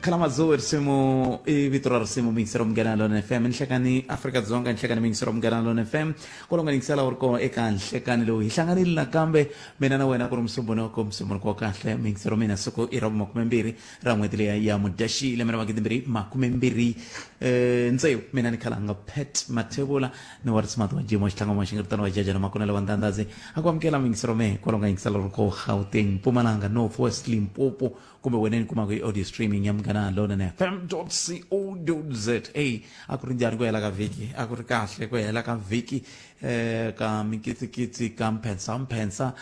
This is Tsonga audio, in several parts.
Kalamazoo risimu i vito ra risimu miyingisero Munghana Lona FM nhlekani Afrika-Dzonga nhlekani miyingisero Munghana Lona FM kwalomu ka yingisela u ri kona eka nhlekani lowu hi hlanganile nakambe mina na wena ku ri musumbunoko musumbunoko wa kahle miyingisero mina siku i ra vumakumembirhi ra n'hweti leya ya mudyaxihi lembe ra magidimbirhi makumembirhi um ntsevu mina ni khalanga Pat Mathebula ni wa risimati wa jimo xitlhangu wa xingiritano wa jaja na makunele wa ndandhazi a ku amukela miyingisero mehe kwalomu ka yingisela ri ko Gauteng Mpumalanga North West Limpopo kumbe wena ni kumaka i audio streaming ya Munghana Lonene FM co za. A ku ri njhani ku hela ka vhiki? A ku ri kahle ku hela ka vhiki ka mikitsikitsi ka mphensa mphensa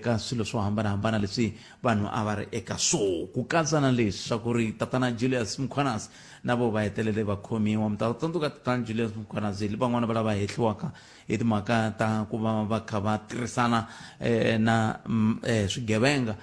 ka swilo swo hambanahambana leswi vanhu a va ri eka swo ku katsa na leswi swa ku ri tatana Julius Mkhwanazi na vo va hetelele va khomiwa. Mi ta tsundzuka tatana Julius Mkhwanazi hi van'wana va lava hehliwaka hi timhaka ta ku va va kha va tirhisana na swigevenga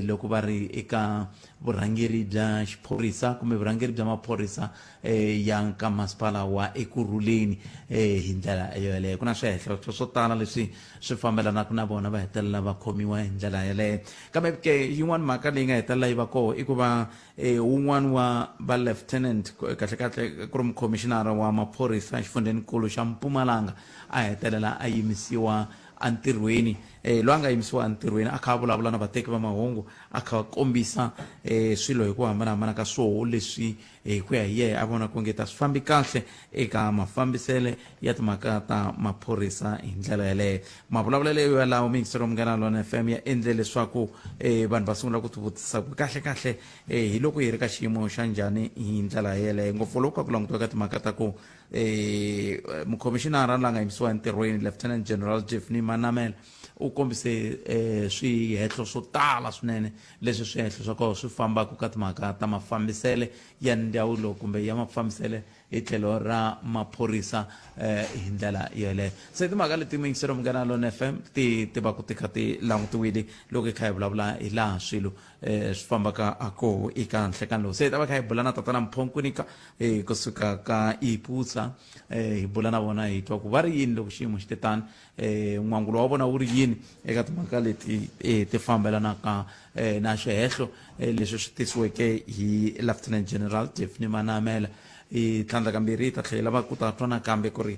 loko va ri eka vurhangeri bya xiphorisa kumbe vurhangeri bya maphorisa ya ka masipala wa Ekurhuleni hi ndlela yoleyo. Ku na swihehlo swo tala leswi swi fambelanaka na vona va hetelela va khomiwa hi ndlela yeleyo. Kambe ke yin'wana mhaka leyi nga hetelela yi va koho i ku va Wun'wana wa va lieutenant, kahle-kahle ku ri mukhomixinara wa maphorisa exifundzheninkulu xa Mpumalanga, a hetelela a yimisiwa entirhweni. Loyi a nga yimisiwa entirhweni a kha a vulavula na vateki va mahungu, a kha a kombisa swilo hi ku hambanahambana ka swoho leswi hi ku ya hi yehe a vona onge a swi fambi kahle eka mafambisele ya timhaka ta maphorisa hi ndlela yaleyo. Mavulavulelo yalawo miyingiselo Munghana Lona FM ya endle leswaku vanhu va sungula ku tivutisa ku kahle-kahle hi loko hi ri ka xiyimo xa njhani hi ndlela yeleyo, ngopfu loko ku langutiwa ka timhaka ta ku mukhomixinara la nga yimisiwa entirhweni Lieutenant General Jeffney Manamela u kombise swihehlo swo tala swinene leswi swihehlo swa kona swi fambaka ka timhaka ta mafambisele ya ndzawulo kumbe ya mafambisele hi tlhelo ra maphorisa hi ndlela yeleyo. Se timhaka leti muyingiseri Munghana Lona FM ti tivaka ti kha ti langutiwile loko hi kha hi vulavula hi laha swilo swi fambaka a koho eka nhlekani lowu. Se hi ta va kha hi bula na tatana Mpho Nkwinika kusuka ka Iputsa, hi bula na vona hi twa ku va ri yini loko xiyimo xi te tani, n'wangulo wa vona wu ri yini eka timhaka leti ti fambelanaka na swihehlo leswi swi tisiweke hi Lieutenant General Daphne Manamela. Hi tlhandlakambirhi hi ta tlhela va ku ta twa nakambe ku ri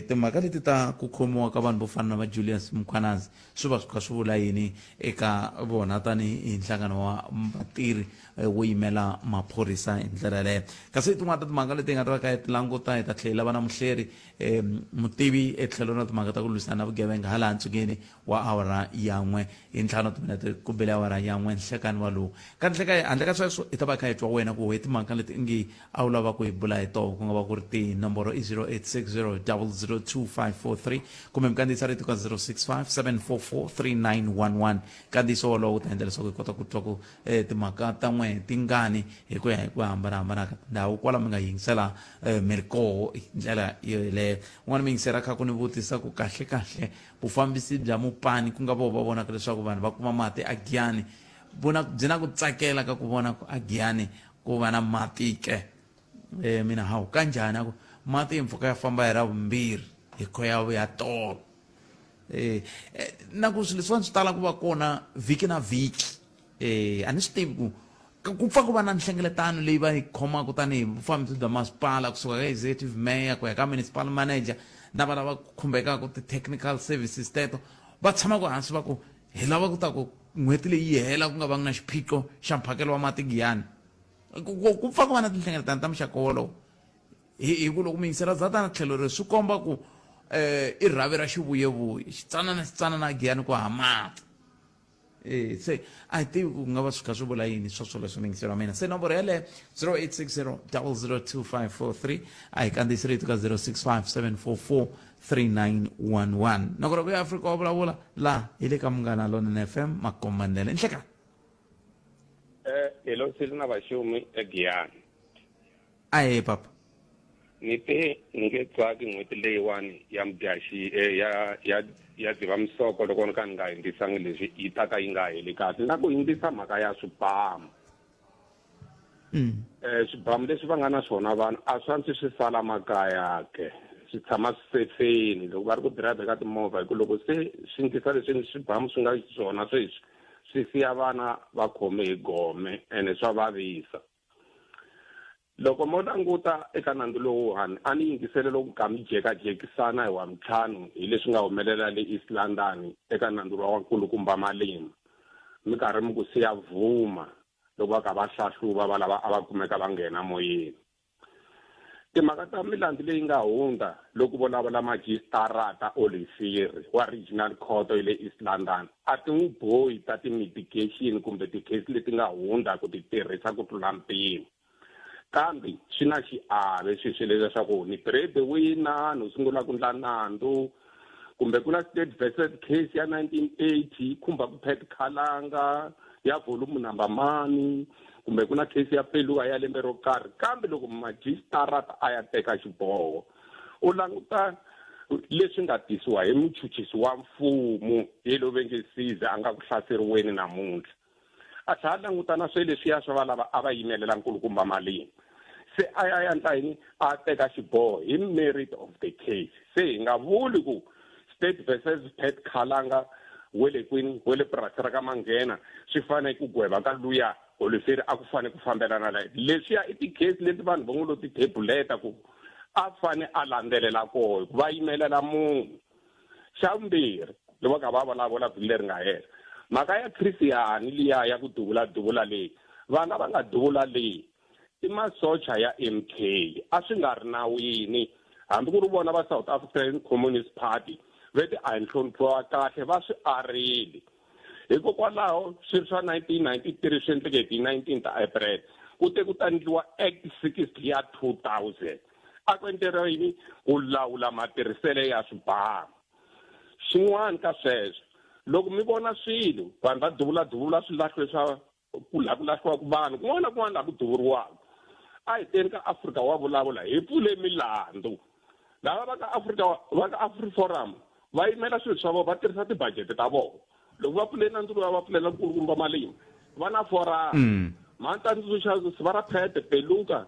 timhaka leti ta ku khomiwa ka vanhu vo fana na va Julius Mkhwanazi swi va swi kha swi vula yini eka vona tanihi nhlangano wa vatirhi wo yimela maphorisa hi ndlela yaleyo. Kasi tin'wana ta timhaka leti hi nga ta va kha hi ti languta, hi ta tlhela va na muhleri mutivi etlhelo ra timhaka ta ku lwisana na vugevenga hala ntsungeni wa awara ya n'we hi ntlhanu timinete ku bele awara ya n'we nhlekani wa lowu. Ka nhleka handle ka sweswo hi ta va hi kha hi twa wena ku hi timhaka leti ingi a wu lava ku hi bula hi toho ku nga va ku ri tihi. Nomboro i 0860 002543 kumbe mi kandziyisa rito ka 065 744 3911. Nkandziyiso wolowo wu ta endla leswaku hi kota ku twa ku timhaka ta n'we ti ngani hi ku ya hi ku hambanahambana ka tindhawu kwala mi nga yingisela mi ri koho hi ndlela yoyeleyo. Un'wana muyingiseri a kha ku ni vutisa ku kahle-kahle vufambisi bya mupani ku nga voho va vonaka leswaku vanhu va kuma mati a Giyani bu na byi na ku tsakela ka ku vona ku a Giyani ku va na mati ke? Mina hawu ka njhani a ku mati mpfhuka ya famba hi ra vumbirhi hi kho ya vuya tolo. Na ku swilo leswiwani swi tala ku va kona vhiki na vhiki. A ni swi tivi ku ku pfa ku va na nhlengeletano leyi va yi khomaka tanihi vufambisi bya masipala kusuka ka executive mayor ku ya ka municipal manager na va lava khumbekaka ti-technical services teto va tshamaka hansi va ku hi lava ku ta ku n'hweti leyi yi hela ku nga vangi na xiphiqo xa mphakelo wa mati Giyani. Ku pfa ku va na tinhlengeletano ta muxaka wolowo hi ku loko mi yingisela zatana tlhelo leri swi komba ku i rhavi ra xivuyevuye xitsanana xitsanana Giyani ku ha mati. Se a hi tivi ku nga va swi kha swi vula yini swa swoleswo miyingiselo wa mina. Se nomboro yeleyo 0860 002543 a hi kandziyisi rito ka 065 744 3911. Nongonoko ya Afrika wa vulavula laha hi le ka Munghana Lonene FM makombandlela nhlekani. Hi lo sili na vaxumi eGiyani. Ahee papa. Ni te ni nge tsaki n'hweti leyiwani ya Mudyaxihi ya ya ya Dzivamisoko loko ni ka ni nga hundzisangi leswi yi ta ka yi nga heli kahle. Na ku hundzisa mhaka ya swibamu. Swibamu leswi va nga na swona vanhu a swi antswi swi sala makaya ke swi tshama swi sefeni loko va ri ku dirayivha ka timovha hi ku loko se swi ndlisa leswi swibamu swi nga swona sweswi. Swi siya vana va khome hi gome ene swa vavisa. Loko mo languta eka nandzu lowuwani, a ni yingisele loko ka mi jekajekisana hi Wavuntlhanu hi leswi nga humelela le East London eka nandzu luwa wa Nkulukumba Malema, mi karhi mi ku siya vuma loko va kha va hlahluva va lava a va kumeka va nghena moyeni. Timhaka ta milandzu leyi nga hundza loko vulavula majisitarata Olifiri wa Regional Court ya le East London a ti n'wi bohi ta ti-mitigation kumbe tikhesi leti nga hundza ku ti tirhisa ku tlula mpimo. Kambe swi na xiave swilo sweleswo swa ku ni breadwinner ni sungula ku ndla nandzu kumbe ku na state versus case ya 1980 yi khumbaku Pat Khalanga ya volume number mani kumbe ku na case ya Peluwa ya lembe ro karhi kambe loko majisitarata a ya teka xiboho u languta leswi nga tisiwa hi muchuchisi wa mfumo ye lo ve nge size a nga ku hlaseriweni namuntlha a tlhela a languta na swe leswiya swa va lava a va yimelela nkulukumba Malima se a ya endla yini a teka xiboho hi merit of the case se hi nga vuli ku state versus Pat Khalanga we le kwini we le purasi ra ka Manghena swi fane ku gweva ka luya Holoferi a ku fane ku fambelana la leswiya i ti-case leti vanhu va ngo lo ti tabuleta ku a fane a landzelela koho hikuva yimelela munhu Xa vumbirhi, loko va kha va vulavula vhiki leri nga hela, mhaka ya Chris Hani liya ya ku duvula-duvula leyi, vanhu lava nga duvula leyi i masocha ya MK, a swi nga ri nawini. Hambi ku ri vona va South African Communist Party ve ti a hi nhloniphiwa kahle va swi arile. Hikokwalaho swi ri swa 1993 swi endleke hi ti 19 ta April, ku te ku ta endliwa Act 60 ya 2000. A ku endleriwa yini? Ku lawula matirhisele ya swibamu. Xin'wana ka sweswo, loko mi vona swilo, vanhu va duvula-duvula swilahlo swa ku laha ku lahliwaka vanhu, kun'wana na kun'wana laha ku duvuriwaka. A hi teni ka Afrika wa vulavula, hi pfule milandzu. Lava va ka Afrika va ka AfriForum va yimela swilo swa vona, va tirhisa tibajete ta vona. Loko va pfule nandzu luwa va pfulela nkulukumba Malima, va na forum. Mhani ta tsundzuxa siva ra Phete, Peluka,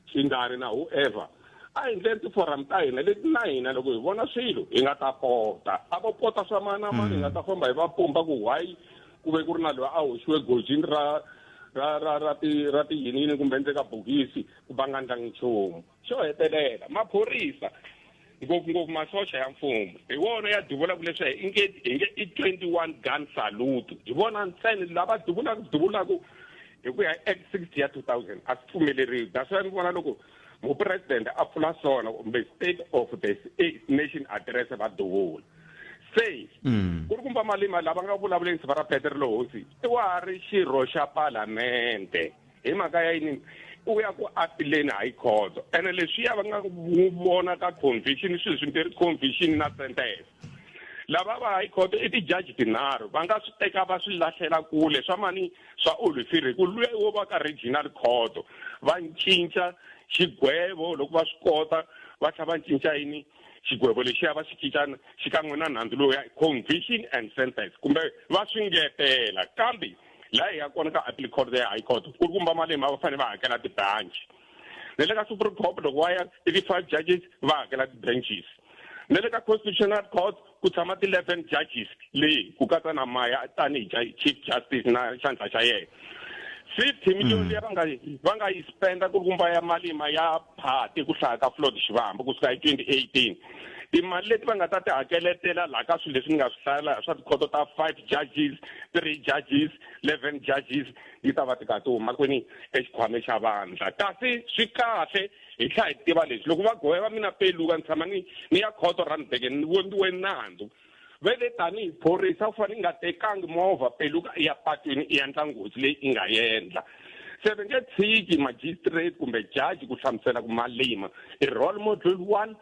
Chingani na whoever. A hi endleni ti-forum ta hina leti na hina loko hi vona swilo hi nga ta pota. A vo pota swa mani na mani hi nga ta famba hi va pumba ku why ku ve ku ri na loyi a hoxiwe gojini ra ra ra ra ti ra ti yini yini kumbe endzeni ka bokisi ku va nga ndlangi nchumu. Xo hetelela, maphorisa ngopfungopfu masocha ya mfumo hi wona ya duvulaka leswi hi nge hi nge i 21 gun salute hi vona ntsena lava duvulaka duvulaka hi ku ya hi act 60 ya 2000 a swi pfumeleriwi that's why mi vona loko mupresidente a pfula swona kumbe state of the nation address va duvula se ku ri kumba malima lava nga vulavuleni siva ra Peter Lohosi i wa ha ri xirho xa palamende hi mhaka ya yini u ya ku apileni high court ene leswiya va nga n'wi vona ka conviction swilo swimbirhi conviction na sentence lava va high court i ti-judge tinharhu va nga swi teka va swi lahlela kule swa mani swa olufiri hi ku luya wo va ka regional court va cinca xigwevo loko va swi kota va tlhela va cinca yini xigwevo lexiya va xi cinca xikan'we na nandzu lowu ya conviction and sentence kumbe va swi ngetela kambe laha hi ya kona ka appeal court ya high court ku ri kumba malima va fanele va hakela ti-branch na le ka supreme court loko va ya i ti-five judges va hakela ti-branches na le ka constitutional court ku tshama ti-11 judges leyi ku katsa na maya tanihi chief justice na xandla xa yena 50 million leyi va nga yi spenda ku ri kumba ya malima ya phati ku hlaya ka Floyd Shivambu kusuka hi 2018 timali leti va nga ta ti hakeletela laha ka swilo leswi ni nga swi hlayela swa tikhoto ta 5 judges 3 judges 11 judges yi ta va ti ka ti huma kwini exikhwameni xa vandla kasi swi kahle hi tlhela hi tiva leswi loko va gweva mina peluka ni tshama ni ni ya khoto Randburg ni voniwe nandzu vele tanihi phorisa u fanele i nga tekangi movha peluka i ya patwini i endla nghozi leyi i nga endla se va nge tshiki magistrate kumbe judge ku hlamusela ku Malima i role model 1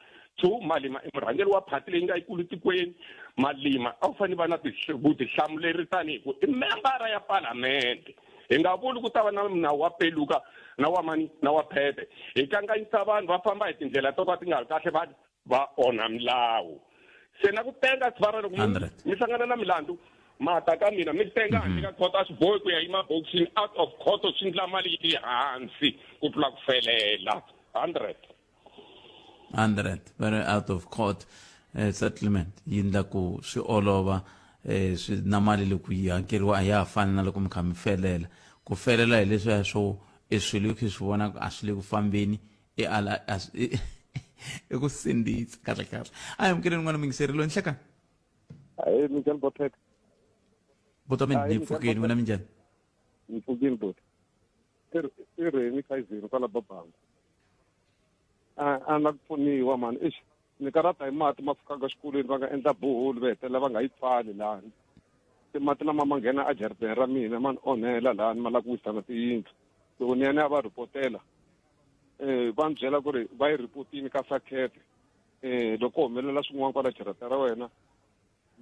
2 Malima i murhangeri wa phati leyi nga yikulu tikweni Malima a wu fanele va na vutihlamuleri tanihi ku i membara ya palamende hi nga vuli ku ta va na nawu wa peluka na wa mani na wa phete hi kanganyisa vanhu va famba hi tindlela to ka ti nga ri kahle va va onha milawu se na ku tenga sivara loko mi hlangana na milandzu ma ta ka mina mi tenga handle ka khoto a swi bohi ku ya yima boxini out of court swi ndla mali yi hansi ku tlula ku felela 100 100 very out of court settlement yi ndla ku swi olova. um swi na mali loko yi hakeriwa a ya ha fani na loko mi kha mi felela ku felela hi leswiya swo i swilo i kha swi vona ku a swi le ku fambeni i ala a swi i ku sindzisa kahle kahle a hi amukeleni n'wana mingiseri loyi nhlekani Ahee, minjhani Bothek? Buti wa mina ni pfukini wena minjhani Ni pfukini buti. I Reni Kayizeni kwala Babangu. A a na ku pfuniwa mani. Eish, ni karata hi mati ma sukaka xikolweni va nga endla borehole va hetelela va nga yi pfali lani. Se mati lama ma nghena ejarateni ra mina ma ni onhela lani ma lava ku wisa na tiyindlu. Loko ni ya ni ya va rhipotela va ni byela ku ri va yi rhipotini ka Sakhete. Loko ko humelela swin'wana kwala jarata ra wena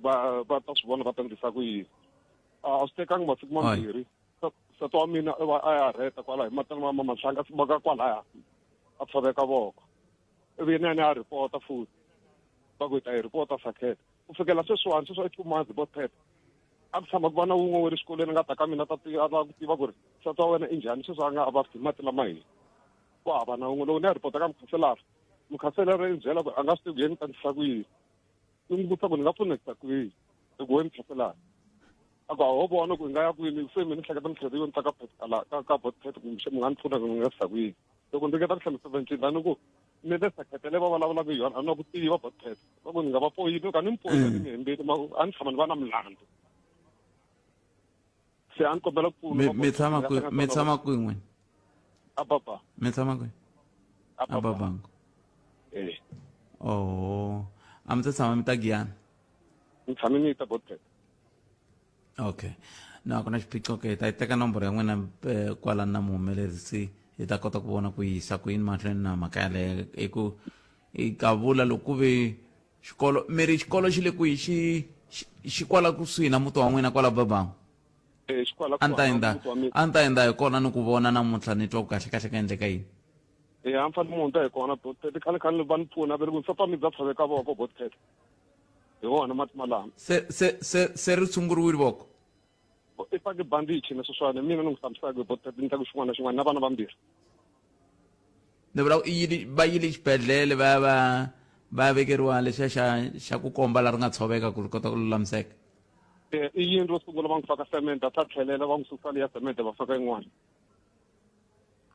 va va ta swi vona va ta endlisa ku yini a swi tekangi masiku mambirhi nsati wa mina va a ya rheta kwala hi mati lama ma mahlanga maka kwalaya a tshoveka voko ivi yena ni a ripota futhi va ku hi ta yi ripota sakhete ku fikela sweswiwani sweswi i 2 months bo tete a ku tshama ku va na wun'we wa le xikolweni a nga ta ka mina ta a lava ku tiva ku ri nsati wa wena i njhani sweswi a nga a va hi mati lama hina ku hava na wun'we loko ni ya ripota ka mukhanselara mukhanselara i ni byela ku a nga swi tivi ku yena ni ta endlisa ku yini ni n'wi vutisa ku ni nga pfunekisa kwihi hi ku we mukhanselara a ku a ho vona ku hi nga ya kwini se mina ni hleketa ni tlhela yo ni ta ka ka ka ka botpet kumbe mi nga ni pfuna ku ni nga fisa ku yini loko ni ringeta ku hlamusela ncinda ni ku ni le sekhetele va vulavulaka hi yona a ni na ku tiva botpet va ku ni nga va poyini ka ni mi poyini ni mi hembeli a ni tshama ni va na milandzu se a ni kombela ku pfuna mi tshama kwi mi tshama kwihi n'wina a baba mi tshama kwihi a babango eh oho a mi se tshama mi ta giyana ni tshame ni ta botpet okay no a ku na xiphiqo ke hi ta yi teka nomboro ya n'wina eh, kwala na muhumelerisi hi ta kota ku vona ku yisa ku yini mahlweni na mhaka yaleyo hi ku hi ka vula loko ku ve xikolo mi ri xikolo xi le kwihi xi xi kwala kusuhi na muti wa n'wina kwala babangu eh, xi kwala a ni ta kusuhana na endla muti wa mina a ni ta endla hi kona ni ku vona namuntlha ni twa ku kahle kahle ka endleka yini eh a ni fanele mu hundza hi kona botpet khale khale va ni pfuna ve ri ku nsati wa mina bya tshoveka voko botpet hi wona mati malama se se se se ri tshunguriwile voko i fake bandichi na sweswiwani mina ni n'wi hlamusaka botpet ni tlaku xin'wana na xin'wana na vana vambirhi ni vula ku i yile va yile xibedhlele va ya va va ya vekeriwa lexiya xa xa ku komba la ri nga tshoveka ku ri kota ku lulamiseka Eh, i yini ro sungula va n'wi faka cement a ta tlhelela va n'wi susa liya cement va faka yin'wana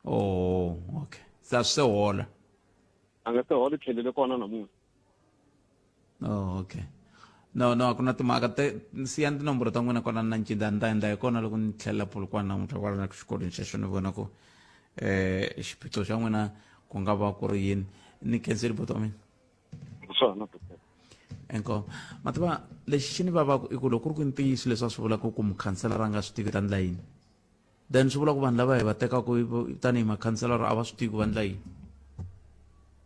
oh okay se a swi se hola a nga se hola i tlhelele kona namuntlha oh okay no no a ku na timhaka te siyani tinomboro ta n'wina kwala na ncinda ni ta endla hi kona loko ni tlhelela polokwane namuntlha kwala na xikolweni xexo ni vona ku eh xiphiqo xa n'wina ku nga va ku ri yini ni khenseli buti wa mina swona inkomu mativa lexi xi ni vavaka i ku loko ku ri ku ntiyiso leswi a swi vulaka ku mukhanselara a nga swi tivi ta ndla yini then swi vula ku vanhu lava hi va tekaka tanihi makhanselara a va swi tivi ku va ndla yini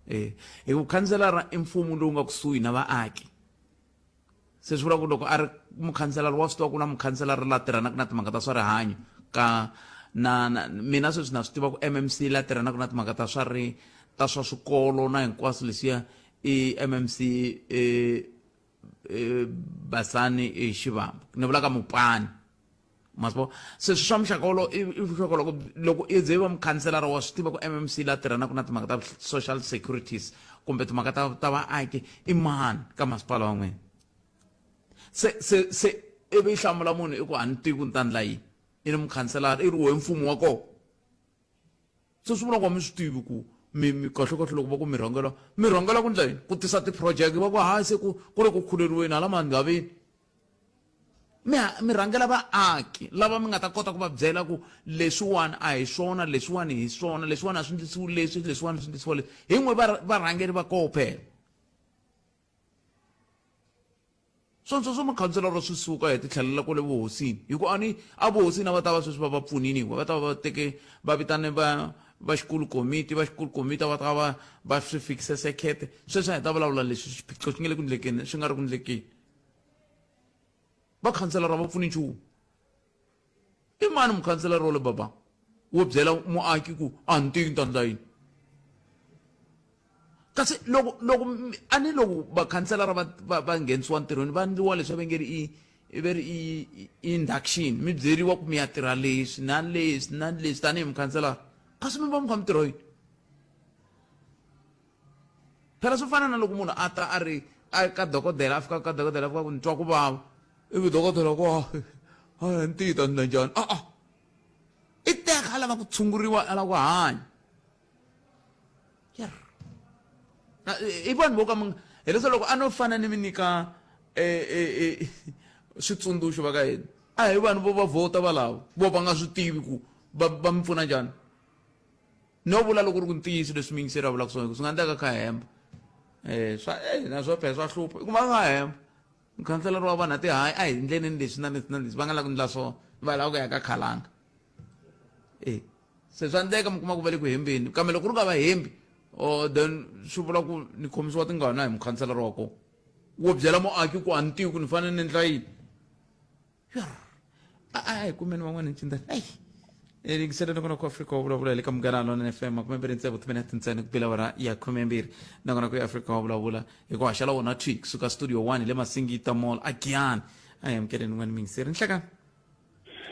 e hi ku khanselara i mfumo lowu nga kusuhi na vaaki se swi vula ku loko a ri mukhanselara wa swi tiva ku na mukhanselara la tirhanaka na timhaka ta swa rihanyo ka na, na mina sweswi na swi tiva ku MMC la tirhanaka na timhaka ta swa ri ta swa swikolo na hinkwaswo leswiya i MMC e, e, Basani e Xivambu ni vula ka Mupani masbo se swi swa muxaka wolowo i muxaka loko loko i ze i va mukhanselara wa swi tiva ku MMC la tirhanaka na timhaka ta social securities kumbe timhaka ta ta vaaki i mani ka masipala wa n'wina se se se ivi i hlamula munhu i ku a ni tivi ku ni ta ndla yini i ni mukhanselara i ri wehe mfumo wa kona se swi vula ku a mi swi tivi ku mi mi kahlekahle loko va ku mi rhangela mi rhangela ku ndla yini ku tisa ti-project va ku hayi se ku ku ri ku khuleriweni hala mandhaveni mi mi rhangela vaaki lava mi nga ta kota ku va byela ku leswiwani a hi swona leswiwani hi swona leswiwani a swi ndlisiwi leswi leswiwani swi ndlisiwa leswi hi n'we varhangeri va koho phela swona swa makhanselara swi suka hi titlhelela kwale vuhosini hi ku a ni a vuhosini a va ta va sweswi va va pfunini hikuva va ta va va teke va vitane va va xikulu komiti va xikulu komiti a va ta va va swi fikise sekete sweswi a hi ta vulavula leswi xiphiqo xi nga le ku ndlekeni swi nga ri ku ndlekeni va khanselara va pfuni nchumu i mani mukhanselara wa le baba wo byela muaki ku a ni tivi ni ta ndla yini kasi loko loko a ni loko vakhanselara va va va nghenisiwa ntirhweni va ndliwa leswi va nge ri i i ve ri i induction mi byeriwa ku mi ya tirha leswi na leswi na leswi tanihi mukhanselara kasi mi va mi kha mi tirha yini phela swi fana na loko munhu a ta a ri a ka dokodela a fika ka dokodela a fika ku ni twa ku vava. Ivi dokodela ku a ni tiyi ta ndla njhani? A-a i teka a lava ku tshunguriwa, a lava ku hanya. Yerr. I vanhu vo ka mi hileswaku loko a no fana ni mi nyika switsundzuxo va ka yena, a hi vanhu vo va vhota valavo vo va nga swi tivi ku va mi pfuna njhani. No vula loko ku ri ku ntiyiso leswi muyingiseri a vulaka swona, hi ku swi nga endleka kha hemba. Swa na swo phela swa hlupha, i kuma va hemba. Mukhanselara wa vanhu a ti hayi a hi ndleleni leswi na leswi na leswi va nga lava ku ndla swona, va lava ku ya ka khalanga. Se swa endleka mi kuma ku va le ku hembeni, kambe loko ri nga va hembi, oh, then swi vula ku ni khomisiwa tingana hi mukhanselara wa kona wo byela muaki ku a ni tivi ku ni fanele ni endla yini. A hi kumeni van'wana ncindani. Eyi yingisela nakona ku Afrika wa vulavula hi le ka Munghana Lonene FM 26 timinete ntsena ku bela awara ya 12 nakona ku Afrika wa vulavula hi ku haxa la wona thwi kusuka studio 1 hi le Masingita Mall a Giyani. A hi amukeleni n'wana muyingiseri. Nhlekani.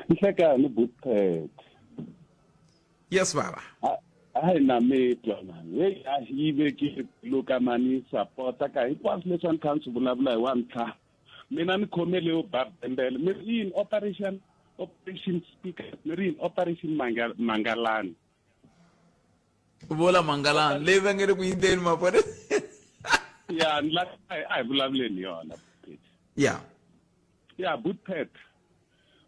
Nhlekani Butpet. Yes baba. Hayi na mitwa mani, heyi a yi vekile luka mani sapota ka hinkwaswo leswi a ni kha ni swi vulavula hi wa ntlhanu. Mina ni khome leyo ba bembele, mi ri yini operation, operation speaker, mi ri yini operation mangalani. Vula mangalani leyi va nge le ku yindeni maphorisa. Ya, ni la a hi vulavuleni yona. Ya. Ya, Bootpet.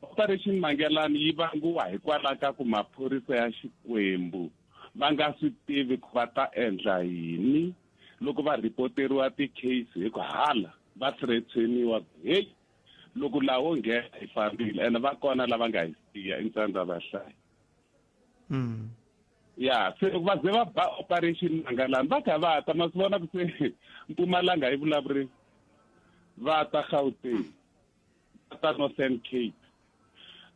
Operation Mangelani yi vangiwa hikwalaho ka ku maphorisa ya Xikwembu va nga swi tivi ku va ta endla yini loko va ripoteriwa ti-case hi ku hala va threateniwa ku hey, loko laha wo nghena hi fambile, ene va kona lava nga hi siya i ntsandza vahlayi. Ya, se loko va ze va ba Operation Mangalani va kha va ta, ma swi vona ku se Mpumalanga yi vulavurini, va ta Gauteng, va ta Northern Cape,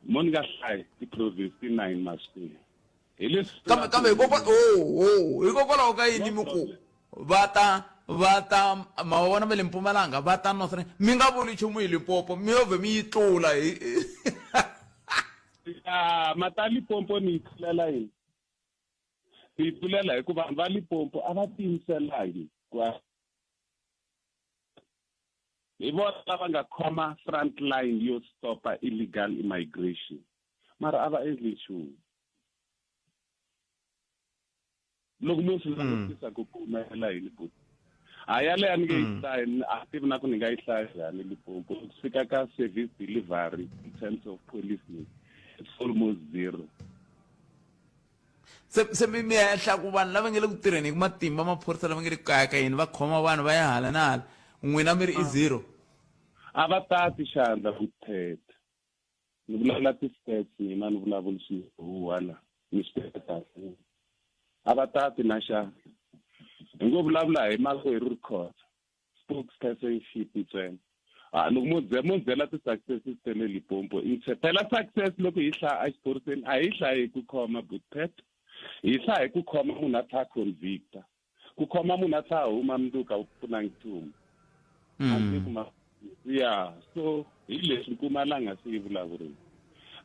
mo ni nga hlayi ti-province ti 9 ma swi tivi. Hi leswi Kambe, kambe oh, oh, hikokwalaho ka yini mi ku va ta, va ta, ma va vona va le Mpumalanga, va ta Northern, mi nga vuli nchumu hi Limpopo, mi yo vhe mi yi tlula hi. Ya, mata Limpopo ni yi tlulela yini? Ni yi tlulela hikuva vanhu va Limpopo a va tiyimiselangi ku hi vona lava nga khoma front line yo stopa illegal immigration, mara a va endli nchumu. Loko mo swi langutisa ku ku humelela yini buti, ha yaleyo a ni nge yi hlayi, a tivi na ku ni nga yi hlaya njhani Limpopo. Loko fika ka service delivery in terms of policing, it's almost zero. Se mi mi henhla ku vanhu lava nge le ku tirheni hi matimba, maphorisa lava nge le ku kaya ka yini va khoma vanhu va ya hala na hala, n'wina mi ri i zero. A va tati xandla vuthethe. Ni vulavula ti-stats mina, ni vulavuli swihuwa la, ni swi tiva kahle. A va tati na xandla. Hi ngo vulavula hi makwerhu Rikhotso, spokespersonship ntsena. Ha, loko mo ze mo byela ti-successes ta le Limpopo, i phela success loko hi hlaya exiphoriseni a hi hlayi hi ku khoma Bootpet, hi hlaya hi ku khoma munhu a tlhela a convicta. Ku khoma munhu a tlhela a huma mundzuku a wu pfunangi nchumu. A ndzi kuma ya, so hi leswi Mpumalanga se yi vulavurile.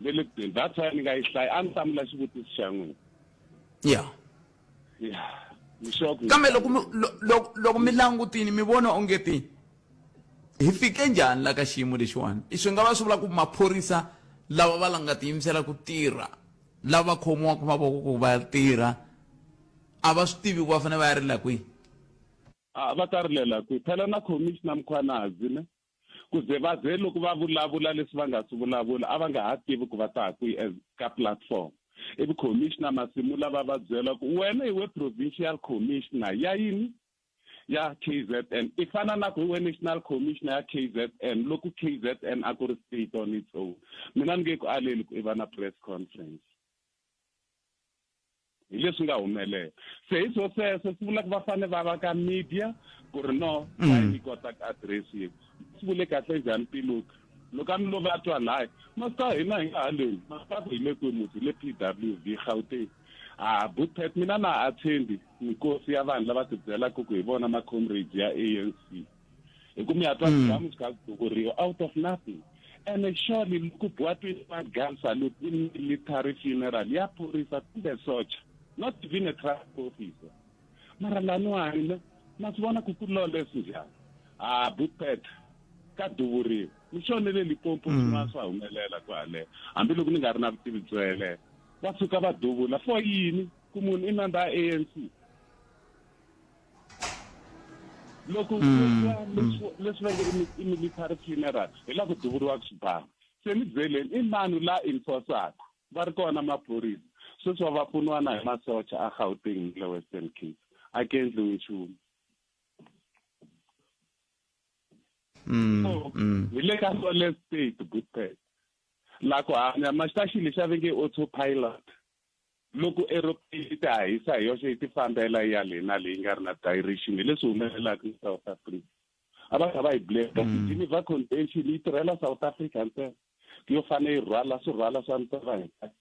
Ve le kuteni, that's why ni nga yi hlayi, a ni hlamula xivutiso xa n'wina. Ya. Ya. Ni sure ku Kambe loko mi, loko, loko mi langutini mi vona onge ti hi fike njhani la ka xiyimo lexiwani? Swi nga va swi vula ku maphorisa lava va la nga tiyimisela ku tirha, lava khomiwaka mavoko ku va tirha, a va swi tivi ku va fanele va ya rilela kwihi? A va ta rilela kwihi? Phela na Commissioner Mkhwanazi ne? Ku ze va ze loko va vulavula leswi va nga swi vulavula, a va nga ha tivi ku va ta ya kwihi as ka platform. Ivi Commissioner Masimula va va byela ku wena hi we provincial commissioner ya yini? Ya KZN. I fana na ku hi we national commissioner ya KZN loko KZN a ku ri state on its own. Mina ni nge ku aleli ku i va na press conference. Hi leswi nga humelela. Se hi swo sweswo swi vula ku va fanele va va ka media ku ri no, why ni kota ku address yi. Swi vule kahle njhani Piluka? Loko a mi lo va twa laya, masiku hina hi nga haleni, masiku hi le kwihi muti, hi le PWV Gauteng. Ah, Bootpet mina na attend mikosi ya vanhu lava tibyelaka ku hi vona ma comrades ya ANC. Hi ku mi ya twa swibamu swi kha swi duvuriwa out of nothing. And surely loko biwa 21 gun salute i military funeral ya phorisa kumbe socha, not even a traffic officer. Mara laniwani ne, ma swi vona ku ku lawless njhani? Ah, Bootpet ka duvuriwa. Ni swona le Limpopo swin'wana swa humelela kwale hambiloko ni nga ri na vutivi byo helela va suka va duvula for yini ku munhu i member ya ANC loko ku endliwa leswi leswi va nge i military funeral hi la ku duvuriwaka swibamu se ni byeleni i mani la enforcaka va ri kona maphorisa sweswi va va pfuniwa na hi masocha a Gauteng ni le Western Cape a ku endliwi nchumu so hi le ka solid state good la ku hanya maxitaxi lexi a va nge autopilot loko aeroplane yi ti hahisa hi yoxe yi ti fambela yi ya le na le yi nga ri na direction hi leswi humelelaka South Africa a va kha va yi blame Geneva Convention yi tirhela South Africa ntsena yo fane yi rhwala swi rhwala swa misava hinkwayo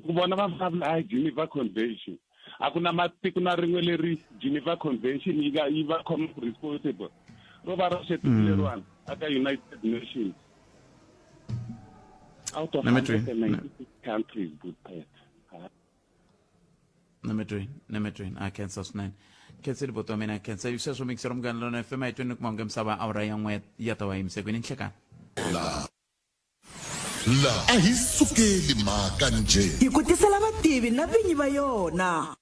ku vona va vulavula hayi Geneva Convention a ku na matiko na rin'we leri Geneva Convention yi nga yi va khoma responsible ro va ro xetiko leriwani aka United Nations out of 196 countries good pet Nemetweni, nemetweni, a khensa swinene. Khensile buti wa mina, khensa yi sweswo mixero Munghana Lonene FM a yi tweni ni kuma misava awara ya n'we ya ta wa yimisekwini nhlekani. La a hi sukeli mhaka njhe. Hi ku tisela vativi na vinyi va yona.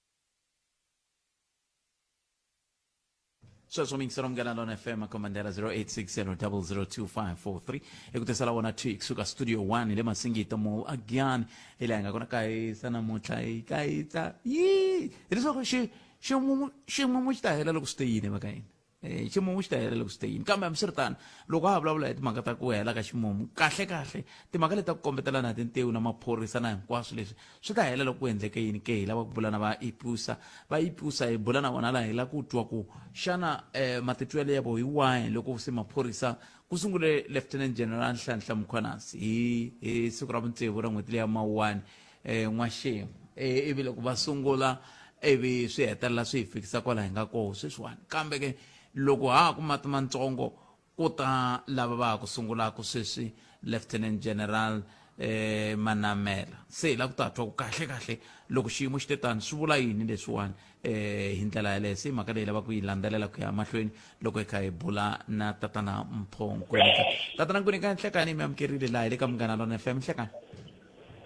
Sweswo mixero Munghana Lonene FM komandela 0860002543 hi ku tisela wona 2 kusuka studio 1 hi le Masingita Mall again hi laha hi nga kona ka hisa namuntlha hi ka hisa yi hileswaku xi ximumu ximumu xi ta hela loko swi te yini va ka yini Eh, ximumu xi ta hela loko swi te yini kambe hambiswiritano loko ha ha vulavula hi timhaka ta ku hela ka ximumu kahle kahle timhaka leti ta ku kombetelana hi tintewu na maphorisa na hinkwaswo leswi swi ta hela loko ku endleke yini ke hi lava ku bula na va ipusa va ipusa hi bula na vona laha hi lava ku twa ku xana um matitwelo ya vo hi wahi loko se maphorisa ku sungule Lieutenant General Nhlanhla Mkhwanazi hi hi siku ra vutsevu ra n'hweti leya Mawuwani eh, n'waxemu eh, ivi loko va sungula ivi swi hetelela swi hi fikisa kwala hi nga koho sweswiwani kambe ke loko ha ha ku mati mantsongo ku ta lava va ha ku sungulaka sweswi Lieutenant General eh, Manamela se hi lava ku ta twa ku kahle kahle loko xiyimo xi te tani swi vula yini leswiwani eh hi ndlela yaleyo se mhaka leyi lava ku yi landzelela ku ya mahlweni loko hi kha hi bula na tatana Mpho Nkwinika tatana Nkwinika nhlekani mi amukerile laha hi le ka Munghana Lona FM nhlekani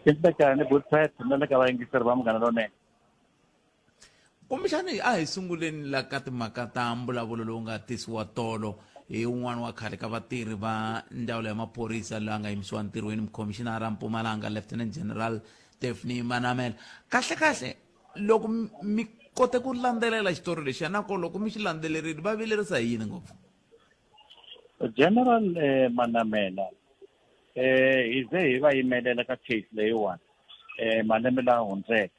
Nhlekani Butpet na le ka vayingiseri va Munghana Lonene kumbexani a hi sunguleni la ka timhaka ta mbulavulo lowu nga tisiwa tolo hi un'wana wa khale ka vatirhi va ndzawulo ya maphorisa loyi a nga yimisiwa ntirhweni mukhomixinara Mpumalanga Lieutenant General Daphne Manamela kahle kahle loko mi kote ku landzelela xitori lexiya na ko loko mi xi landzelerile va vilerisa hi yini ngopfu General eh, Manamela eh hi ze hi va yimelela ka case leyiwani eh malembe lawa hundzeke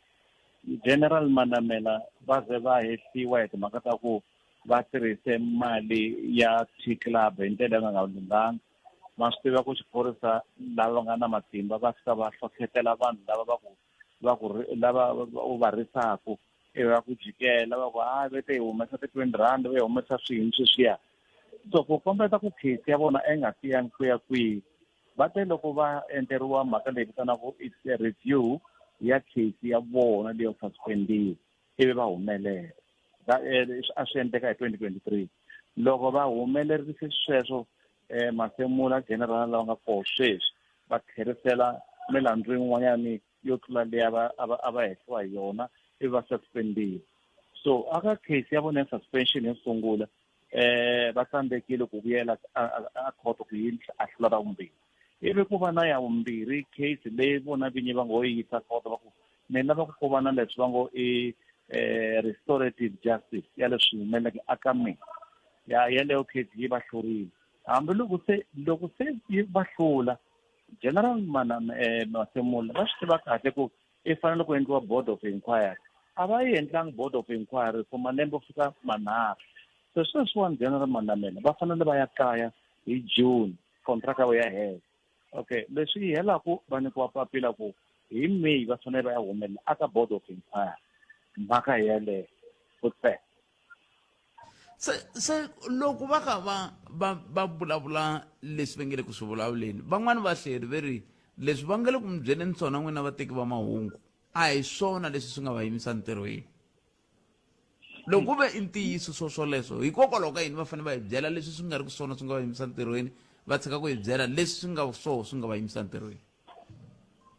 General Manamela va ze va hehliwa hi timhaka ta ku va tirhise mali ya T club hi ndlela yo nga lunghanga ma swi tiva ku xiphorisa lava nga na matimba va fika va hlohletela vanhu lava va ku va ku lava u va risaku ivi va ku jikela va ku ha ve te hi humesa ti-twenty rand va yi humesa swiyini sweswiya so ku kombeta ku case ya vona a yi nga tiyangi ku ya kwihi va te loko va endleriwa mhaka leyi vitanaka it's a review ya case ya vona leyo suspendiwa ivi va humelela eh, a swi endleka hi 2023 loko va humelerise sweswo um masemula general lawa nga koho sweswi va tlherisela milandzu yin'wanyani yo tlula leyi a va a va a va hehliwa hi yona ivi va suspendiwa so aka case ya vona ya suspension yo sungula eh va tsandzekile ku vuyela a khoto ku yi ahlula ra vumbirhi ivi ku va na ya vumbirhi case leyi vona vinyi va ngo yi yisa khoto va ku ni lava ku va na leswi va ngo i eh restorative justice ya leswi humeleleke aka mina ya yeleyo case yi va hlurile hambi loko se loko se yi va hlula General Mana eh, Masemola va swi tiva kahle ku i fanele ku endliwa board of inquiry a va yi endlangi board of inquiry for malembe yo fika manharhu se sweswiwani General Manamela va fanele va ya kaya hi June contract ya ya hela okay leswi yi helaku va nyikiwa papila ku hi May va fanele va ya humelela aka board of inquiry mhaka hi yeleyo futhi se se loko va kha va va va vulavula leswi va nge le ku swi vulavuleni van'wani va hleri ve ri leswi va nge le ku mi byeleni swona n'wina vateki va mahungu a hi swona leswi swi nga va yimisa ntirhweni. Loko ku ve i ntiyiso swo swoleswo, hikokwalaho ka yini va fanele va hi byela leswi swi nga ri ku swona swi nga va yimisa ntirhweni, va tshika ku hi byela leswi swi nga swoho swi nga va yimisa ntirhweni?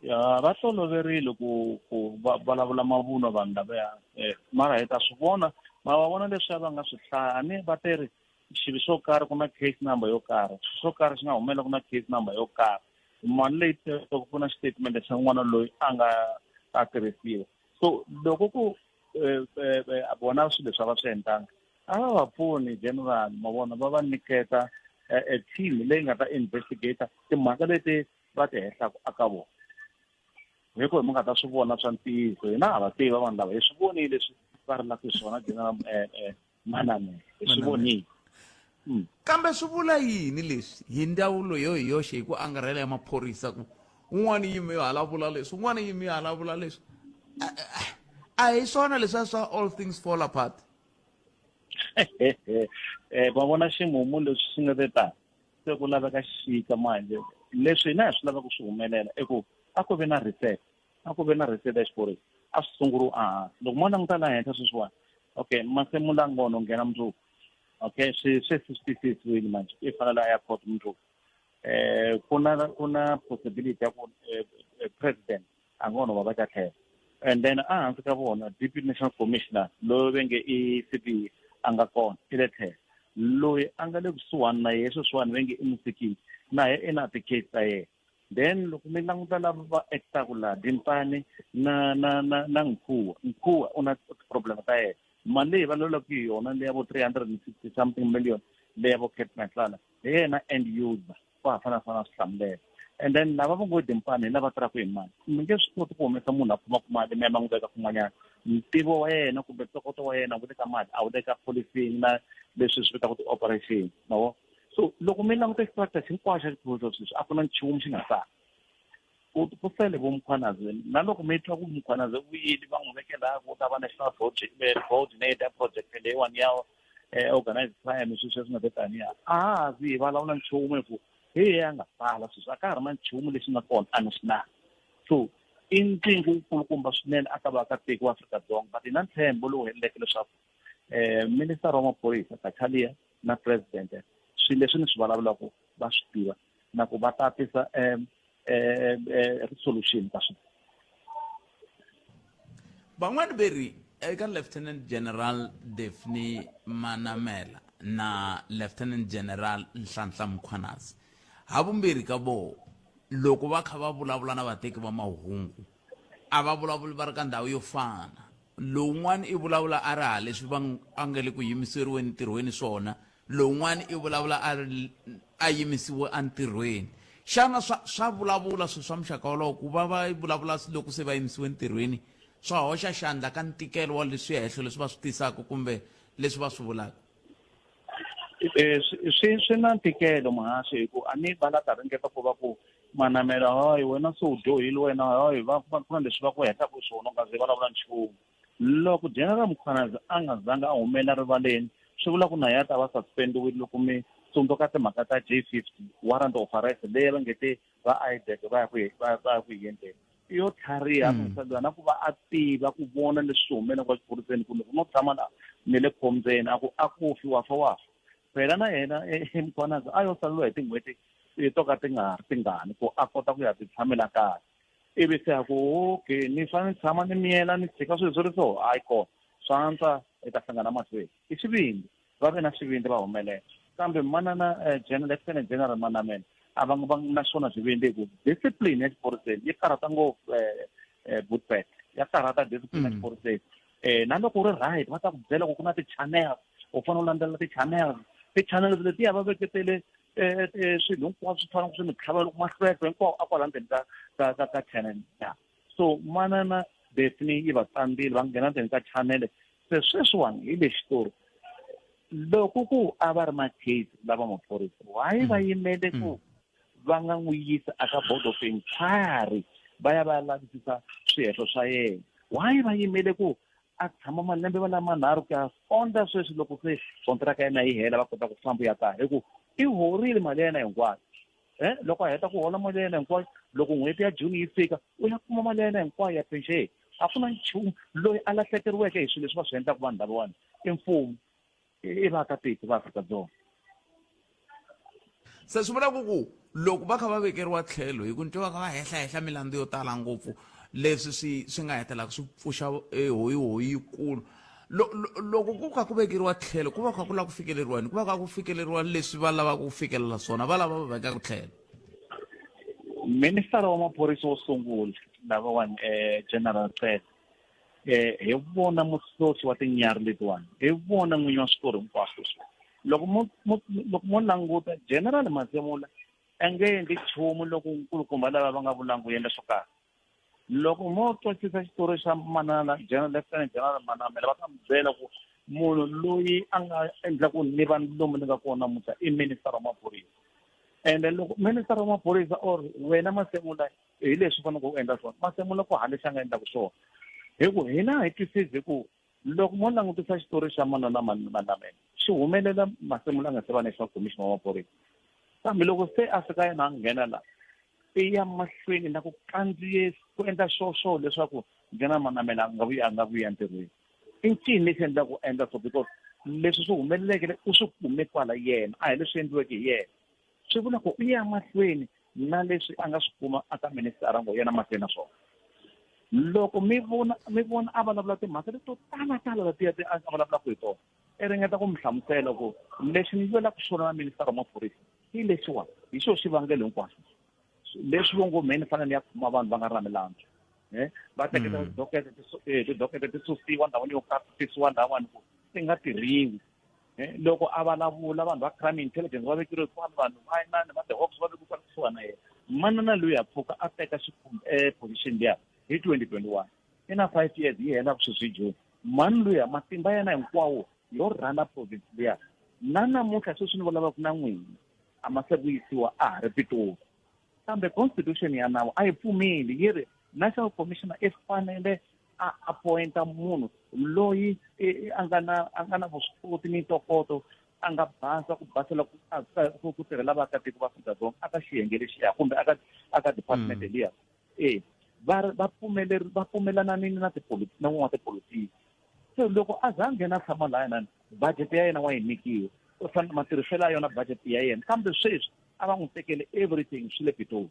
Ya, va toloverile ku ku va vulavula mavunwa vanhu lavaya, mara hi ta swi vona. Ma va vona leswiya va nga swi hlaya, a ni va te ri xilo xo karhi ku na case number yo karhi, xilo xo karhi xi nga humelela ku na case number yo karhi, mali leyi loko ku na xitatimende xa n'wana loyi a nga ta tirhisiwa. So loko ku vona swilo leswi a va swi endlanga, a va va pfuni general, ma vona, va va nyiketa a team leyi nga ta investigate timhaka leti va ti hehlaka aka vona. Hi ku hi mi nga ta swi vona swa ntiyiso, hina ha va tiva vanhu lava, hi swi vonile leswi va rilaka hi swona general Manamela, hi swi vonile. Kambe swi vula yini leswi hi ndzawulo yo hi yoxe hi ku angarhela ya maphorisa, ku un'wana yimi yo hala vula leswi, un'wana yimi yo hala vula leswi? A hi swona leswiya swa all things fall apart? Va vona ximumu leswi swi nga te tani, se ku laveka xixika manje. Leswi hina hi swi lavaka swi humelela i ku a ku vi na reset, a ku ve na reset ya xiphorisa, a swi sunguriwi ehansi. Loko mo languta laha henhla sweswiwani, okay, Masemola Ngono nghena mundzuku, okay, swi se swi tiyisisiwile manje, i fanele a ya court mundzuku. Ku na possibility ya ku president a nga no va va ka tlhelo, and then a hansi ka vona deputy national commissioner loyi va nge i CP a nga kona i le tlhelo, loyi a nga le kusuhani na yehe sweswiwani va nge i Musikiti, na ye i na ti-case ta yena. Then loko mi languta lava va actaku laha, Dimpane na Nkhuwa, Nkhuwa u na problem ta yena. Mali leyi va lwelaka hi yona leya vo 360 something million leya vo Cat Matlala, hi yena end user, wa ha fanele a fanele a swi hlamulela. And then lava va ngo Dimpane hi lava tirhaka hi mali, mi nge swi koti ku humesa munhu a kumaka mali mi ya ma n'wi veka kun'wanyana. Ntivo wa yena kumbe ntokoto wa yena wu le ka mali, a wu le ka policing na leswi swi vitaka ti-operation, ma vo. So loko mi languta structure hinkwaxo xa xiphorisa sweswi, a ku na nchumu xi nga sala. Ku sele vo Mkhwanazi, na loko mi twa ku Mkhwanazi u vuyile va n'wi veke laha ku ta va national coordinator project leyiwani ya organized crime, sweswi swi nga te taniya, a ha ha zi hi vulavula nchumu hi ku hi ye a nga sala sweswi, a ka ha ri na nchumu lexi nga kona a national. So i ntlingo wukulukumba swinene a ka vaakatiko va Afrika-Dzonga, but hi na ntshembo lowu heleleke leswaku minister wa maphorisa Cachalia na president, swilo leswi ni swi vulavulaka va swi tiva, na ku va ta tisa resolution ka swona. Van'wani ve ri eka Lieutenant General Daphne Manamela na Lieutenant General Nhlanhla Mkhwanazi, havumbirhi ka voho loko va kha va vulavula na vateki va mahungu a va vulavuli va ri ka ndhawu yo fana. Lowun'wana i vulavula a ri ha leswi va a nga le ku yimiseriweni ntirhweni swona, lowun'wana i vulavula a ri a yimisiwe entirhweni. Xana swa vulavula swilo swa muxaka wolowo, ku va va vulavula loko se va yimisiwe ntirhweni, swa hoxa xandla ka ntikelo wa leswi hehlo leswi va swi tisaka kumbe leswi va swi vulaka? Swi na ntikelo muhaxi, hi ku a ni va la ta ringeta ku va ku Manamela, hayi wena se u dyohile wena, hayi va ku na leswi va ku hehlaka swona, u nga ze vulavula nchumu. Loko General Mkhwanazi a nga zanga a humela rivaleni, swi vula ku na yena a ta va suspendiwile. Loko mi tsundzuka timhaka ta J50 warrant of arrest leyi va nge te va IDAC va ya ku yi endleni, i yo tlhariha mufana na ku va a tiva ku vona leswi swi humelelaka exiphoriseni, ku loko no tshama la ni le khombyeni, a ku a ku fi wa fa wa fa. Phela na yena Mkhwanazi a yo saleriwa hi tin'hweti to ka ti nga ri tingani ku a kota ku ya ti tshamela kaya, ivi se a ku okay, ni fanele ni tshama ni miyela ni tshika swilo swi ri so, hayi kona swa antswa hi ta hlangana mahlweni. I xivindzi, va ve na xivindzi va humelela. Kambe manana General, Lieutenant General Manamela a va nga na xona xivindzi, hi ku discipline ya xiphoriseni yi karhata ngopfu, Bootpet ya karhata discipline ya xiphoriseni. Na loko u ri right, va ta ku byela ku ku na ti-channels, u fanele u landzelela ti-channels. Ti-channels letiya va veketele swilo hinkwaswo swi fanele swi mi tlhava loko mahlwehlwe hinkwawo a kwala ndzeni ka channel ya. So manana Daphne yi va tsandzile, va nghena ndzeni ka channel. Se sweswiwani hi le xitori, loko ku a va ri na case lava maphorisa, why va yimele ku va nga n'wi yisa aka board of inquiry va ya va ya lavisisa swihehlo swa yena? Why va yimele ku a tshama malembe va lama nharhu ku ya ondla sweswi, loko se kontraka ya yena yi hela va kota ku famba ya kaya? Hi ku i horile mali ya yena hinkwayo. Loko a heta ku hola mali ya yena hinkwayo, loko n'hweti ya June yi fika, u ya kuma mali ya yena hinkwayo ya pension. A ku na nchumu loyi a lahlekeriweke hi swilo leswi va swi endlaka vanhu lavawani i mfumo, i vaakatiko va Afrika-Dzonga. Se swi vula ku ku loko va kha va vekeriwa tlhelo hi ku ni twa va kha va hehla hehla milandzu yo tala ngopfu leswi swi swi nga hetelaka swi pfuxa e hoyihoyi yikulu loko ku kha ku vekeriwa tlhelo ku va kha ku lava ku fikeleriwa yini ku va kha ku fikeleriwa leswi va lavaka ku fikelela swona va lava va vekaka tlhelo Minister wa maphorisa wo sungula lavawani General Cele hi vona muhlohli wa tinyarhi letiwani hi vona n'winyi wa switori hinkwaswo leswi loko mo mo loko mo languta General Masemola a nge endli nchumu loko nkulukumba lava va nga vulanga ku endla swo karhi loko mo twisisa xitori xa manana General Lieutenant General Manamela va ta mi byela ku munhu loyi a nga endla ku ni va lomu ni nga kona namuntlha i minister wa maphorisa ende loko minister wa maphorisa or wena Masemola hi leswi u faneleke u endla swona Masemola ku hava lexi a nga endlaka swona hi ku hina hi twisisi hi ku loko mo langutisa xitori xa manana Manamela xi humelela Masemola a nga se va National Commissioner wa maphorisa kambe loko se a fika yena a nghena la i ya mahlweni na ku kandziyisa ku endla swo swo leswaku nghena Manamela a nga vuyi a nga vuyi entirhweni i ncini lexi endlaka ku endla so because leswi swi humeleleke u swi kume kwala yena a hi leswi endliweke hi yena swi vula ku u ya mahlweni na leswi a nga swi kuma aka minister ngo yena mahlweni na swona loko mi vona mi vona a vulavula timhaka leto tala tala letiya ti a vulavulaka hi tona i ringeta ku mi hlamusela ku lexi ni lwelaka xona na minister wa maphorisa hi lexiwa hi xo xivangelo hinkwaswo leswi vo ngo me ni fanele ni ya khoma vanhu va nga ri na milandzu va teketa tidokete tidokete ti susiwa ndhawini yo karhi ti tisiwa ndhawani ku ti nga tirhiwi loko a vulavula vanhu va crime intelligence va vekeriwe kwani vanhu va inani va ti-hawks va vekiwe kwani kusuhana na yena manana loyi a pfuka a teka position liya hi 2021 i na 5 years yi hela sweswi hi June mani luya matimba yena hinkwawo yo rhana province liya na namuntlha sweswi ni vulavulaka na n'wina a ma se vuyisiwa a ha ri Pitori kambe constitution ya nawu a yi pfumeli yi ri national commissioner i fanele a appointa munhu loyi a nga na a nga na vuswikoti ni ntokoto a nga basa ku basela ku ku tirhela vaakatiko va Afrika-Dzonga aka xiyenge lexiya kumbe aka aka department liya e va va pfumeleri va pfumelananini na tipolotiki na n'watipolitiki se loko a za a nghena tshama laya nani budget ya yena wa yi nyikiwa u fanele matirhiselo ya yona budget ya yena kambe sweswi a va n'wi tekele everything swi le Pitori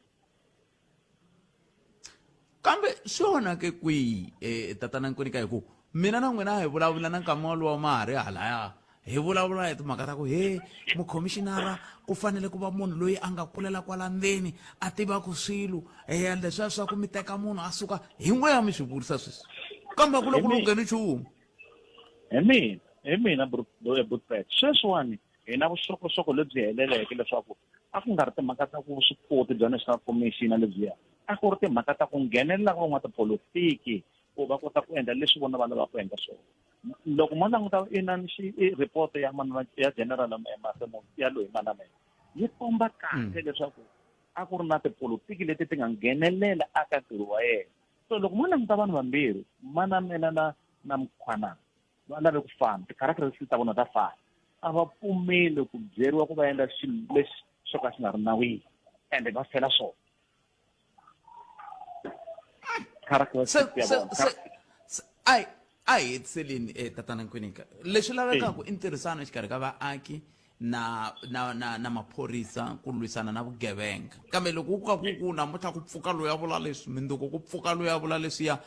kambe swi onhake kwihi tatana Nkwinika hi ku mina na n'wina hi vulavula na nkama wolowo ma ha ri halaya hi vulavula hi timhaka ta ku he mukhomixinara ku fanele ku va munhu loyi a nga kulela kwala ndzeni a tivaka swilo eya leswiya swa ku mi teka munhu a suka hi n'we mi swi vurisa sweswi kambe a ku le ku lungheni nchumu hi mina hi mina Butpet sweswiwani hi na vuxokoxoko lebyi heleleke leswaku a ku nga ri timhaka ta ku vuswikoti bya national commission lebyiya a ku ri timhaka ta ku nghenelela ka van'watipolitiki ku va kota ku endla leswi vona va lavaka ku endla swona loko mo languta inani xi i report ya manana ya general Masemola ya loyi Manamela yi komba kahle leswaku a ku ri na tipolotiki leti ti nga nghenelela aka ntirho wa yena so loko mo languta vanhu vambirhi Manamela na na Mkhwanazi va lave ku fana ti-characteristics ta vona ta fana a va pfumeli ku byeriwa ku va endla xilo lexi xo ka xi nga ri nawini ende va fela swona characteristics ya vona a a hi hetiseleni tatana Nkwinika leswi lavekaka i ntirhisano exikarhi ka vaaki na na na na maphorisa ku lwisana na vugevenga kambe loko ku ka ku ku namuntlha ku pfuka loyi a vula leswi mindzuku ku pfuka loyi a vula leswiya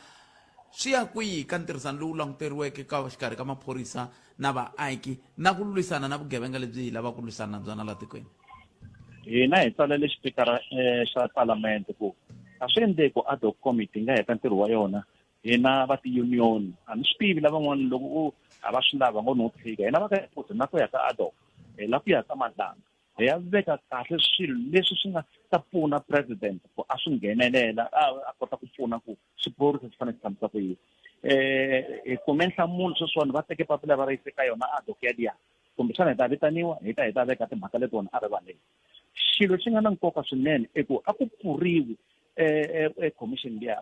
swi ya kwihi ka ntirhisano lowu languteriweke ka xikarhi ka maphorisa na vaaki na ku lwisana na vugevenga lebyi hi lavaka ku lwisana na byona la tikweni hina hi tsalele xipikara xa palamende ku a swi endleki ku ad hoc committee nga heta ntirho wa yona hina va ti-union a ni swi tivi lavan'wana loko u a va swi lava ngo no tshika hina va ka futhi na ku ya ka ad hoc hi la ku ya ka Madlanga hi ya veka kahle swilo leswi swi nga ta pfuna president ku a swi nghenelela a kota ku pfuna ku xiphorisa xi fanele xi tshamisa ku yini hi kume nhlamulo sweswiwani va teke papila va ri yise ka yona ad hoc yaliya kumbexana hi ta vitaniwa hi ta hi ta veka timhaka letiwani a rivaleni xilo xi nga na nkoka swinene i ku a ku pfuriwi commission liya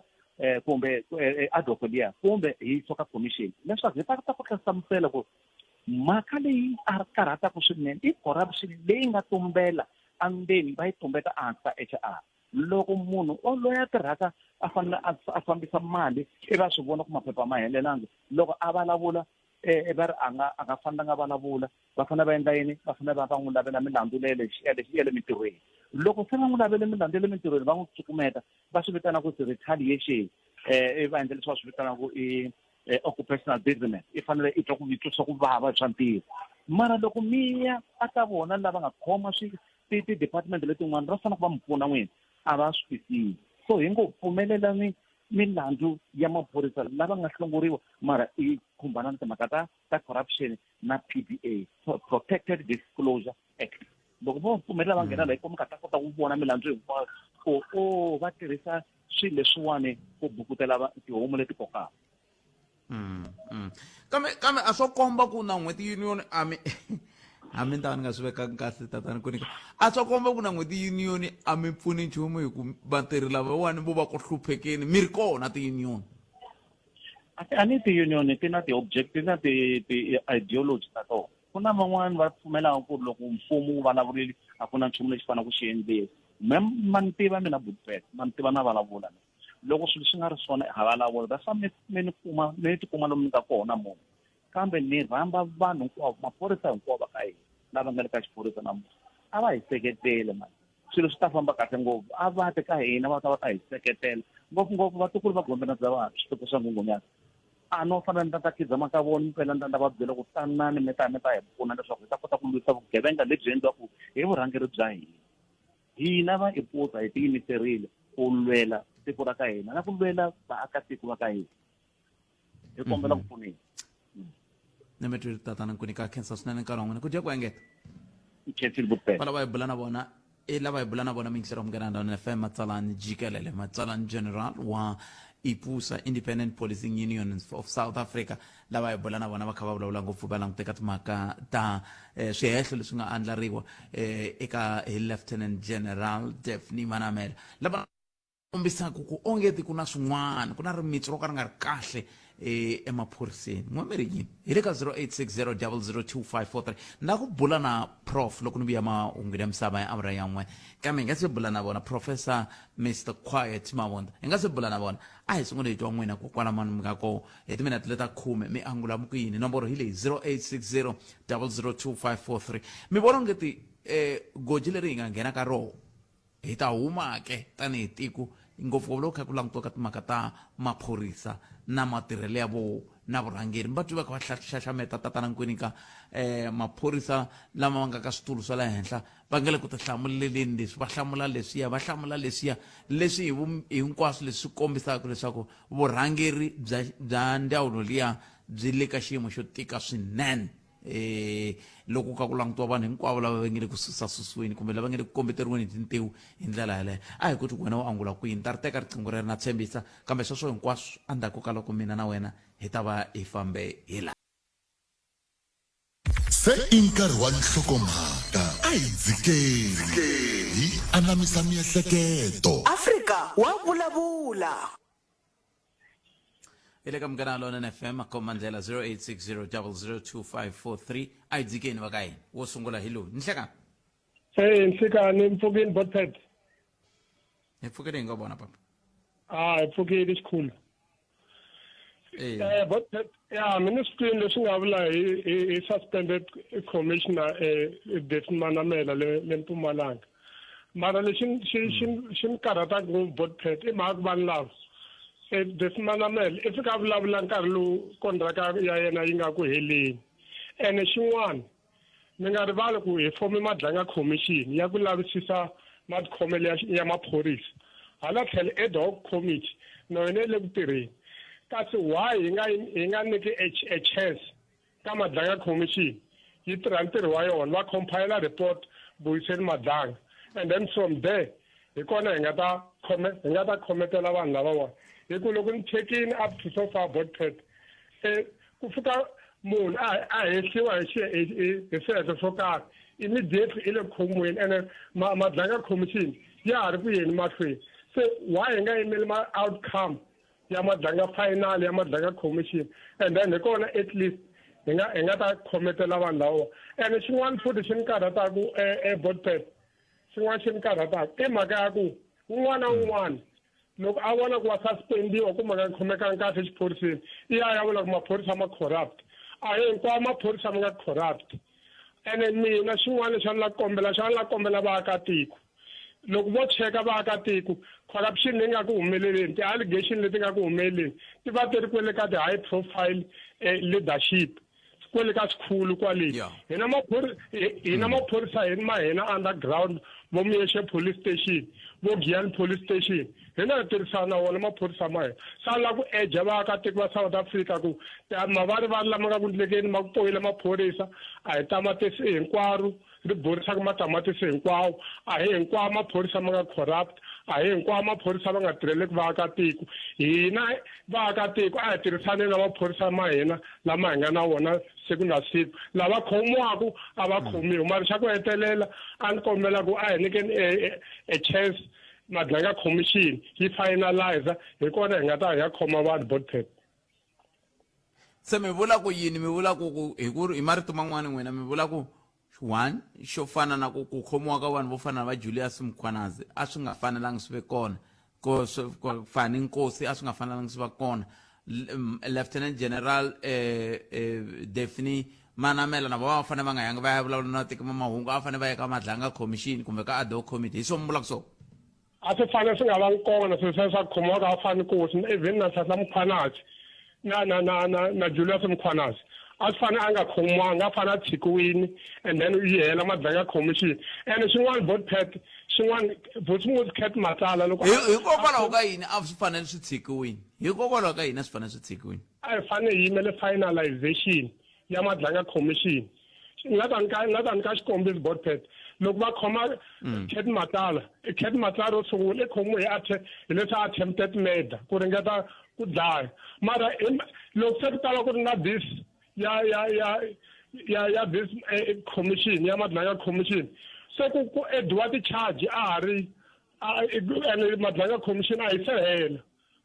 kumbe ad hoc liya kumbe hi yisiwa ka commission leswaku hi ta kota ku hlamusela ku mhaka leyi a karhataka swinene i corruption leyi nga tumbela endzeni va yi tumbeta ehansi ka H_R. Loko munhu o loyi a tirhaka a fanele a fambisa mali ivi a swi vona ku maphepha ma helelangi, loko a vulavula va ri a nga fanelanga a vulavula, va fanele va endla yini? Va fanele va n'wi lavela milandzu leyi ya le mintirhweni. Loko se va n'wi lavele milandzu ya le mintirhweni, va n'wi cukumeta, va swi vitana ku retaliation, va endla leswi va swi vitanaka i occupational business. I fanele i twa ku i twisa ku vava swa ntirho. Mara loko mi ya a ka vona lava nga khoma swi ti-department letin'wana va fanele ku va mi pfuna n'wina, a va swi twisisi. So hi ngo pfumelelani milandzu ya maphorisa lava nga hlongoriwa, mara i khumbana na timhaka ta corruption na PDA, Protected Disclosure Act. Loko vo pfumelela va nghena la, hi mi nga ta kota ku vona milandzu hinkwayo ku o va tirhisa swilo leswiwani ku bukutela tihomu leti kokaka. Kambe a swo komba ku na n'hweti union a mi a mi ta ni nga swi vekanga kahle, tatana Kunika. A swo komba ku na n'hweti union a mi pfuni nchumu, hi ku vatirhi lavawani vo va ku hluphekeni, mi ri kona ti-union. A ni ti-union ti na ti-objective na ti-ideology ta tona. Ku na van'wani va pfumelaka ku loko mfumo wu vulavurile, a ku na nchumu lexi faneleke ku xi endliwa. Me ma ni tiva mina, Butpet, ma ni tiva na vulavula. Loko swilo swi nga ri swona, ha vulavula. That's why mi ni kuma mi tikuma lomu ni nga kona munhu. Kambe ni rhamba vanhu hinkwavo, maphorisa hinkwavo va ka hina lava nga le ka xiphorisa namuntlha, a va hi seketele mani, swilo swi ta famba kahle ngopfu. A va ti ka hina, va ta hi seketela, ngopfungopfu vatukulu va Gombe na bya vanhu switoko swa Nghunghunyana. A no fanele ni ta khidzama ka vona mpela, ni ta va byela ku tanani mi ta hi pfuna leswaku hi ta kota ku lwisa vugevenga lebyi endliwaka hi vurhangeri bya hina. Hina va iputa hi tiyimiserile ku lwela tiko ra ka hina na ku lwela vaakatiko va ka hina. Hi kombela ku pfuniwa. Ni mi twile, tatana Nkunika. Khensa swinene nkarhi wa n'wina, ku dya ku engeta. Khensile, Butpet. Va lava hi bula na vona i lava hi bula na vona miyingiseri wa Munghana Lonene FM, matsalani jikelele, matsalani general wa IPUSA, Independent Policing Union of South Africa, lava hi bula na vona va kha va vulavula ngopfu va languteka timhaka ta swihehlo leswi nga andlariwa eka hi Lieutenant General Daphne Manamela, lava kombisaka ku ongeti ku na swin'wana, ku na rimitsu ro ka ri nga ri kahle emaphoriseni. N'we mi ri yini? Hi le ka 0860 002543. Na ku bula na prof loko ni vuya mahungwini ya misava ya awara ya 1, kambe hi nga se bula na vona Professor Mr Quiet Mavunda, hi nga se bula na vona, a hi sungule hi twa n'wina kokwala mani mi nga ko hi timinete leta 10. Mi angula mi ku yini? Nomboro hi leyi, 0860 002543. Mi vona ongeti goji leri hi nga nghena ka roho hi ta huma ke tanihi tiko, ngopfungopfu loko kha ku langutiwa ka timhaka ta maphorisa na matirhelo ya voho na vurhangeri? Mi va twi va kha va xaxameta, tatana Nkwinika, maphorisa lama va nga ka switulu swa le henhla va nga le ku tihlamuleleni, leswi va hlamula leswiya, va hlamula leswiya, leswi hi hinkwaswo leswi swi kombisaka leswaku vurhangeri bya ndzawulo liya byi le ka xiyimo xo tika swinene, loko ka ku langutiwa vanhu hinkwavo lava va nge le ku susasusiweni kumbe lava nge le ku kombeteriweni hi tintiwu hi ndlela yaleyo. A hi koti ku wena u angula kwini. Ta ri teka riqingho rero, na tshembisa, kambe sweswo hinkwaswo endzhaku ka loko mina na wena hi ta va hi fambe hi laha. Se i nkarhi wa nhlokomhaka, a hi dzikeni hi anamisa miehleketo. Afrika wa vulavula. Hi le ka Munghana Lonene FM, makomba ndlela 0860 002543. A hi dzikeni va ka hina. Wo sungula hi loyi. Nhlekani. Hey, nhlikani, mpfukini Botpet. Hi pfukile, hi nga vona papa. Ah, hi pfukile xikhulu. Botpet, ya mina swi twini leswi nga vula hi suspended commissioner Daphne Manamela le Mpumalanga. Mara lexi xi ni karhataka ngopfu, Botpet, i mhaka ku vanhu lava Daphne Manamela i fika a vulavula nkarhi lowu kontraka ya yena yi nga ku heleni. Ene xin'wana, mi nga rivali ku hi fome Madlanga Commission ya ku lavisisa matikhomelo ya maphorisa. Hala tlhelo ad hoc committee na yona yi le ku tirheni. Kasi why hi nga nyiki a chance ka Madlanga Commission yi tirha ntirho wa yona, va compile report, Vuyiseni Madlanga, and then from there hi kona hi nga ta khometela vanhu lavawani? Hi ku loko ni chekini up to so far, Botpet, ku fika munhu a hehliwa hi swihehlo swo karhi, immediately i le khomiweni, ene Madlanga Commission ya ha ri ku yeni mahlweni. Se why hi nga yimeli ma-outcome ya Madlanga, final ya Madlanga Commission, and then hi kona at least hi nga ta khometela vanhu lavawa? Ene xin'wana futhi xi ni karhataku, Botpet, xin'wana xi ni karhataka i mhaka ya ku Wun'wana na wun'wana loko a vona ku wa suspendiwa kumbe nga khomekangi kahle exiphoriseni, i ya ya vula ku maphorisa ma corrupt. A hi hinkwawo maphorisa ma nga corrupt. Ene mina xin'wana lexi a ni la kombela xa ni la kombela vaakatiko, loko vo cheka vaakatiko corruption leyi nga ku humeleleni, ti-allegation leti nga ku humeleleni ti va ti ri kwele ka ti-high profile eh, leadership, kwele ka swikhulu kwale. Hina hina maphorisa hi ma hina underground, vo Muyexe police station, vo Giyani police station, hina hi tirhisana na wona maphorisa ma hina. Sa la ku eja vaakatiko va South Africa ku mavarivari lama nga ku ndlekeni ma ku poyile maphorisa a hi tamatisi hinkwaro ri borisaka matamatisi hinkwawo. A hi hinkwawo maphorisa ma nga corrupt, a hi hinkwawo maphorisa va nga tirheleki vaakatiko. Hina vaakatiko a hi tirhisani na maphorisa ma hina lama hi nga na wona siku na siku. Lava khomiwaka a va khomiwi. Mara xa ku hetelela a ni kombela ku a hi nyikeni a chance Madlanga Commission yi finalize, hi kona hi nga ta hi ya khoma vanhu botpet. Se mi vula ku yini? Mi vula ku hi ku hi marito man'wani n'wina mi vula ku one xo fana na ku khomiwa ka vanhu vo fana na va Julius Mkhwanazi a swi nga fanelangi swi ve kona, ko Fani Nkosi a swi nga fanelangi swi va kona, Lieutenant General Daphne Manamela na vona va fanele va nga yangi va ya vulavula na tiko mahungu, a va fanele va ya ka Madlanga Commission kumbe ka ad hoc committee. Hi swo mi vulaka so? A swi fanele swi nga va kona swilo swa swa khomiwa ka Fani Nkosi, even na Nhlanhla Mkhwanazi na Julius Mkhwanazi a swi fanele a nga khomiwanga, a fanele a tshikiwini and then yi hela Madlanga Commission. And xin'wana bot pet xin'wana Vusimuzi Cat Matlala loko Hikokwalaho ka yini a swi fanele swi tshikiwini? Hikokwalaho ka yini a swi fanele swi tshikiwini? A hi fanele hi yimele finalization ya Madlanga Commission. Ni nga ta nyika xikombiso, botpet. Loko va khoma Cat Matlala, Cat Matlala ro sungula i khomiwe hi leswi attempted murder, ku ringeta ku dlaya. Mara loko se ku ta va ku ri na this ya this commission ya Madlanga Commission, se ku ediwa ti-charge a ha ri and Madlanga Commission a yi se hela.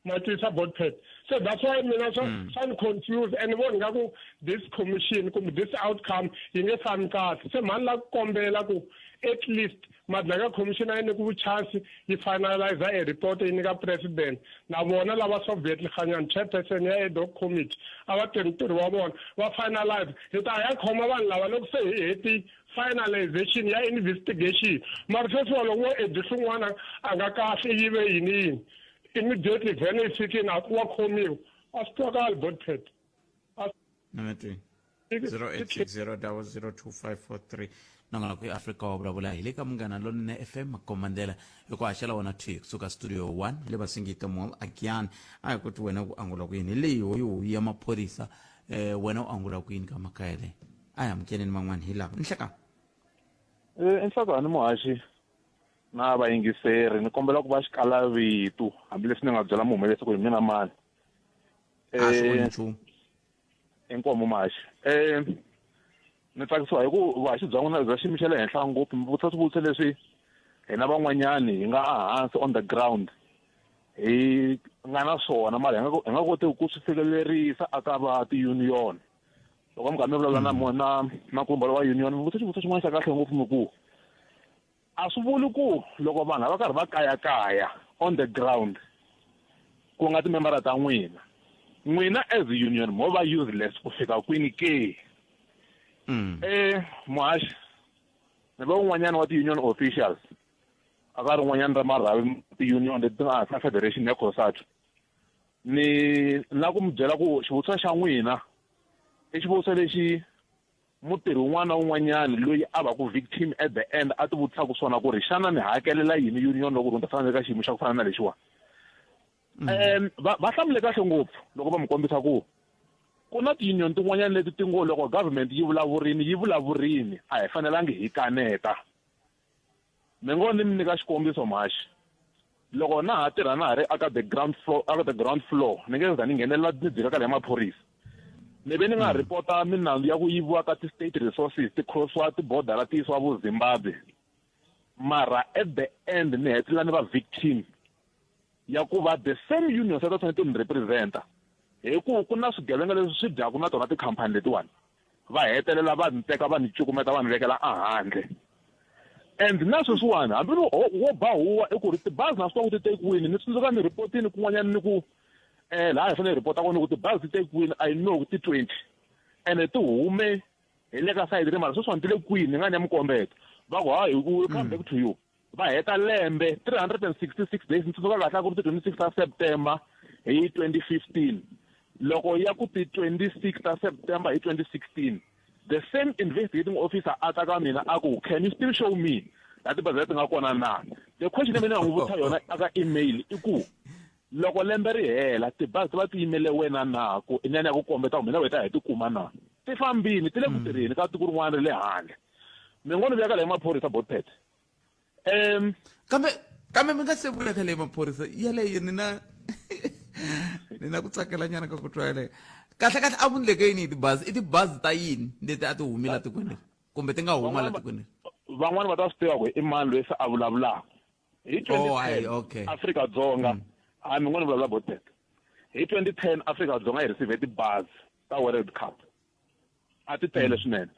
Ma twisisa, botpet? So that's why mina swa ni confuse and vona nga ku this commission kumbe this outcome yi nge fambi kahle. Se mhani la ku kombela ku at least Madlanga Commission a yi nyikiwi chance yi finalize a report yi nyika president. Na vona lava Soviet Lekganyane, chairperson ya ad hoc committee, a va tirhi ntirho wa vona va finalize, hi ta ya khoma vanhu lava loko se hi heti finalization ya investigation. Mara sweswiwa loko vo edi swin'wana a nga kahle, yi ve yini yini, immediately vhene yi fikini a wa khomiwa, a swi twakali, botpet. Number 0860002543 nongonoko i Afrika wa Vulavula hi le ka Munghana Lonene FM, makomandlela hi ku haxela wona thwi kusuka studio 1 le Vasingita Mall Agiyani. A hi ku ti wena ku angula ku yini hi leyi hoyihoyi ya maphorisa? Wena u angula ku yini ka mhaka yaleyo? A hi amukeleni van'wani hi lava nhleka. Nhlekani muhaxi na vayingiseri, ni kombela ku va xikalavitu hambileswi ni nga byela muhumelesi ku hi mina mani. A swi onhi nchumu. Inkomu muhaxi. Ni tsakisiwa hi ku vuhaxi bya n'wina bya xiyimo xa le henhla ngopfu, mi vutisa swivutiso leswi hina van'wanyani hi nga ehansi on the ground hi nga na swona, mara hi nga koti ku swi fikelerisa aka va ti-union. Loko mi karhi mi vulavula na nkumbalo wa union, mi vutisa xivutiso xin'wana xa kahle ngopfu, mi ku a swi vuli ku loko vanhu va karhi va kayakaya on the ground ku nga timembara ta n'wina, n'wina as union mo va useless ku fika kwini ke? Muhaxi, ni va un'wanyana wa ti-union officials a ka rin'wanyana ra marhavi ti-union leti nga hansi ka federation ya COSATU. Ni la ku mi byela ku xivutiso xa n'wina i xivutiso lexi mutirhi un'wana na un'wanyana loyi a va ku victim at the end a ti vutisaka swona, ku ri xana ni hakelela yini union loko ri ni ta fana ka xiyimo xa ku fana na lexiwa. Va hlamule kahle ngopfu loko va mi kombisa ku ku na ti-union tin'wanyana leti ti ngo loko government yi vulavurini yi vulavurini, a hi fanelangi hi kaneta. Mi ngo ni mi nyika xikombiso mhaxi, loko na ha tirha na ha ri aka the ground floor, aka the ground floor, ni nge za ni nghenelela ni dzika ka leya maphorisa, ni ve ni nga ripota minandzu ya ku yiviwa ka ti-state resources ti crossiwa tibodara ti yisiwa vo Zimbabwe, mara at the end ni hetelela ni va victim ya ku va the same union se ta fanele ti ni representa, hi ku ku na swigevenga leswi swi dyaku na tona tikhampani letiwani, va hetelela va ni teka va ni cukumeta va ni vekela ehandle. And na sweswiwani hambi wo ba huwa i ku ri tibazi na swi tiva ku ti tekiwini. Ni tsundzuka ni ripotini kun'wanyana ni ku um laha hi fanele hi ripota kona ku tibazi ti tekiwini, I know ku ti 20 ene ti hume hi le ka sayiti ri, mara sweswiwani ti le kwini? Ni nga ni ya mi kombeta, va ku hayi, we will come back to you. Va heta lembe, 366 days. Ni tsundzuka kahle a ku ri ti 26 ta September hi 2015. Loko ya ku ti 26 ta September hi 2016, the same investigating officer a ta ka mina a ku, "Can you still show me laha tibazi leti nga kona na?" The question leyi mina nga n'wi vutisa yona aka email i ku, loko lembe ri hela, tibazi ti va ti yimele wena na ku i nyana ya ku kombeta ku mina weta hi ti kuma na? Ti fambini, ti le ku tirheni ka tiko rin'wana ra le handle. Mi ngo ni vuya ka leyi maphorisa, botpet. Kambe mi nga se vuya ka leyi maphorisa yeleyo, ni na ku tsakela nyana ka ku twa yeleyo. Kahle kahle, a vundleke yini hi tibazi? I tibazi ta yini leti a ti humi la tikweni leri kumbe ti nga huma la tikweni leri? Van'wani va ta swi tiva ku i mani loyi se a vulavulaka hi Oh, ayi, 2010. Okay. Afrika-Dzonga, a mi ngo ni vulavula botpet, hi 2010 Afrika-Dzonga yi receive tibazi ta World Cup, a ti tele swinene.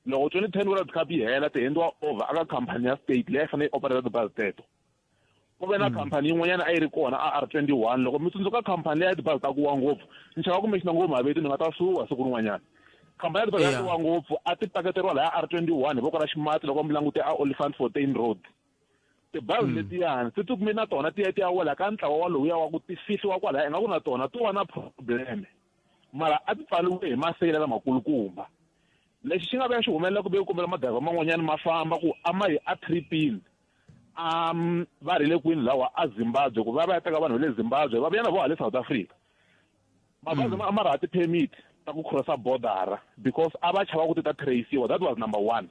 Loko 2010 World Cup yi hela, ti handiwa over aka khampani ya state leyi a yi fanele yi operate tibazi teto. Ku ve na khampani yin'wanyana a yi ri kona a R21, loko mi tsundzuka, khampani leyi ya tibazi ta ku wa ngopfu. Ni chava ku mention ngopfu mavito, ni nga ta suwa siku rin'wanyana. Khampani ya tibazi ya ku wa ngopfu a ti paketeriwa laya R21 hi voko ra ximatsi loko mi langute a Olifantsfontein Road. Tibazi letiyani ti tikume na tona ti ya ti ya wela ka ntlawa wa lowuya wa ku ti fihliwa kwalaya, ingaku na tona ti wa na problem, mara a ti pfaliwe hi maseyila lamakulukumba. Lexi xi nga vuya xi humelela ku ve ku kombela madrayivha man'wanyana ma famba ku a ma yi a tripini, va ri le kwini lawa a Zimbabwe, ku va va ya teka vanhu va le Zimbabwe va vuya na vo hale South Africa. Mabazi ma ri ha ti-permit ta ku crossa border because a va chava ku ti ta traciwa. That was number one.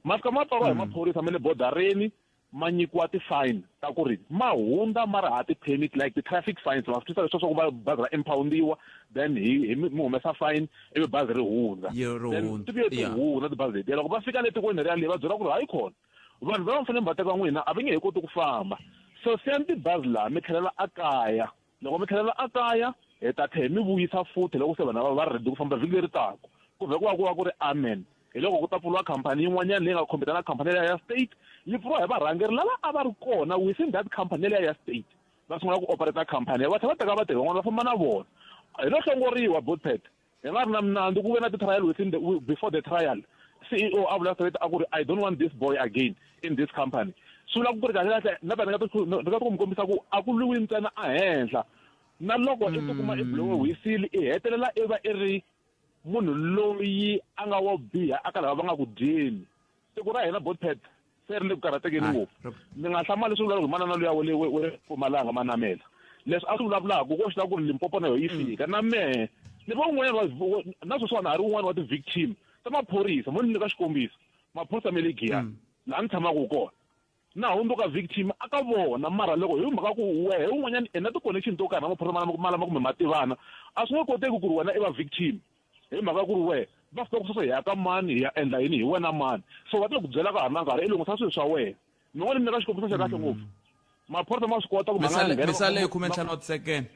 Ma fika ma pfariwa hi maphorisa ma le bordereni, ma nyikiwa ti-fine ta ku ri ma hundza ma ri ha ti-permit, like ti-traffic fines. Ma swi twisisa leswiya swa ku va bazi ra impoundiwa, then hi mi humesa fine ivi bazi ri hundza. Then ti vuye ti hundza tibazi letiya. Loko va fika le tikweni leriya le, va byela ku ri hayi khona, vanhu lava mi fanele mi va teka n'wina a va nge he koti ku famba, so siyani tibazi laha mi tlhelela a kaya. Loko mi tlhelela a kaya, hi ta tlhe hi mi vuyisa futhi loko se vanhu lava va ri ready ku famba vhiki leri taka. Ku vhe ku va ku va ku ri amen. Hi loko ku ta pfuriwa khampani yin'wanyana leyi nga khompita na khampani liya ya state, yi pfuriwa hi varhangeri lava a va ri kona within that company liya ya state. Va sungula ku operate khampani va tlhela va teka vatirhi van'wana va famba na vona. Hi lo hlongoriwa Botpet hi nga ri na minandzu. Ku ve na ti-trial within the, before the trial, CEO a vula straight a ku ri, "I don't want this boy again in this company." Swi vula ku ri kahle kahle na tani ni nga ti ku mi kombisa ku a ku lwiwi ntsena ehenhla, na loko i tikuma i blowe whistle, i hetelela i va i ri munhu loyi a nga wo biha aka lava va nga ku dyeni. Tiko ra hina, Botpet, se ri le ku karhatekeni ngopfu. Ni nga hlamala leswi vulaka hi manana luya wa le wa le Mpumalanga, Manamela, leswi a swi vulavulaka ko xi lava ku ri Limpopo na yo yi fika. Na mehe ni va un'wanyana wa, na sweswiwani ha ri un'wana wa ti-victim ta maphorisa. Mo ni nyika xikombiso, maphorisa ma le Giyani laha ni tshamaka kona, na hundzuka victim aka vona. Mara loko hi mhaka ku wehe un'wanyana i na ti-connection to karhi na maphorisa malama kumbe ma tivana, a swi nge koteki ku ri wena i va victim hi mhaka ku ri wehe va fika ku sweswo hi ya ka mani, hi ya endla yini hi wena mani. So va ta ku byela ka ha ri na nkarhi, i lunghisa swilo swa wena. Ni ngo ni nyika xikombiso xa kahle ngopfu, maphorisa ma swi kota ku ma nga nghena Misale hi 15 wa tisekende.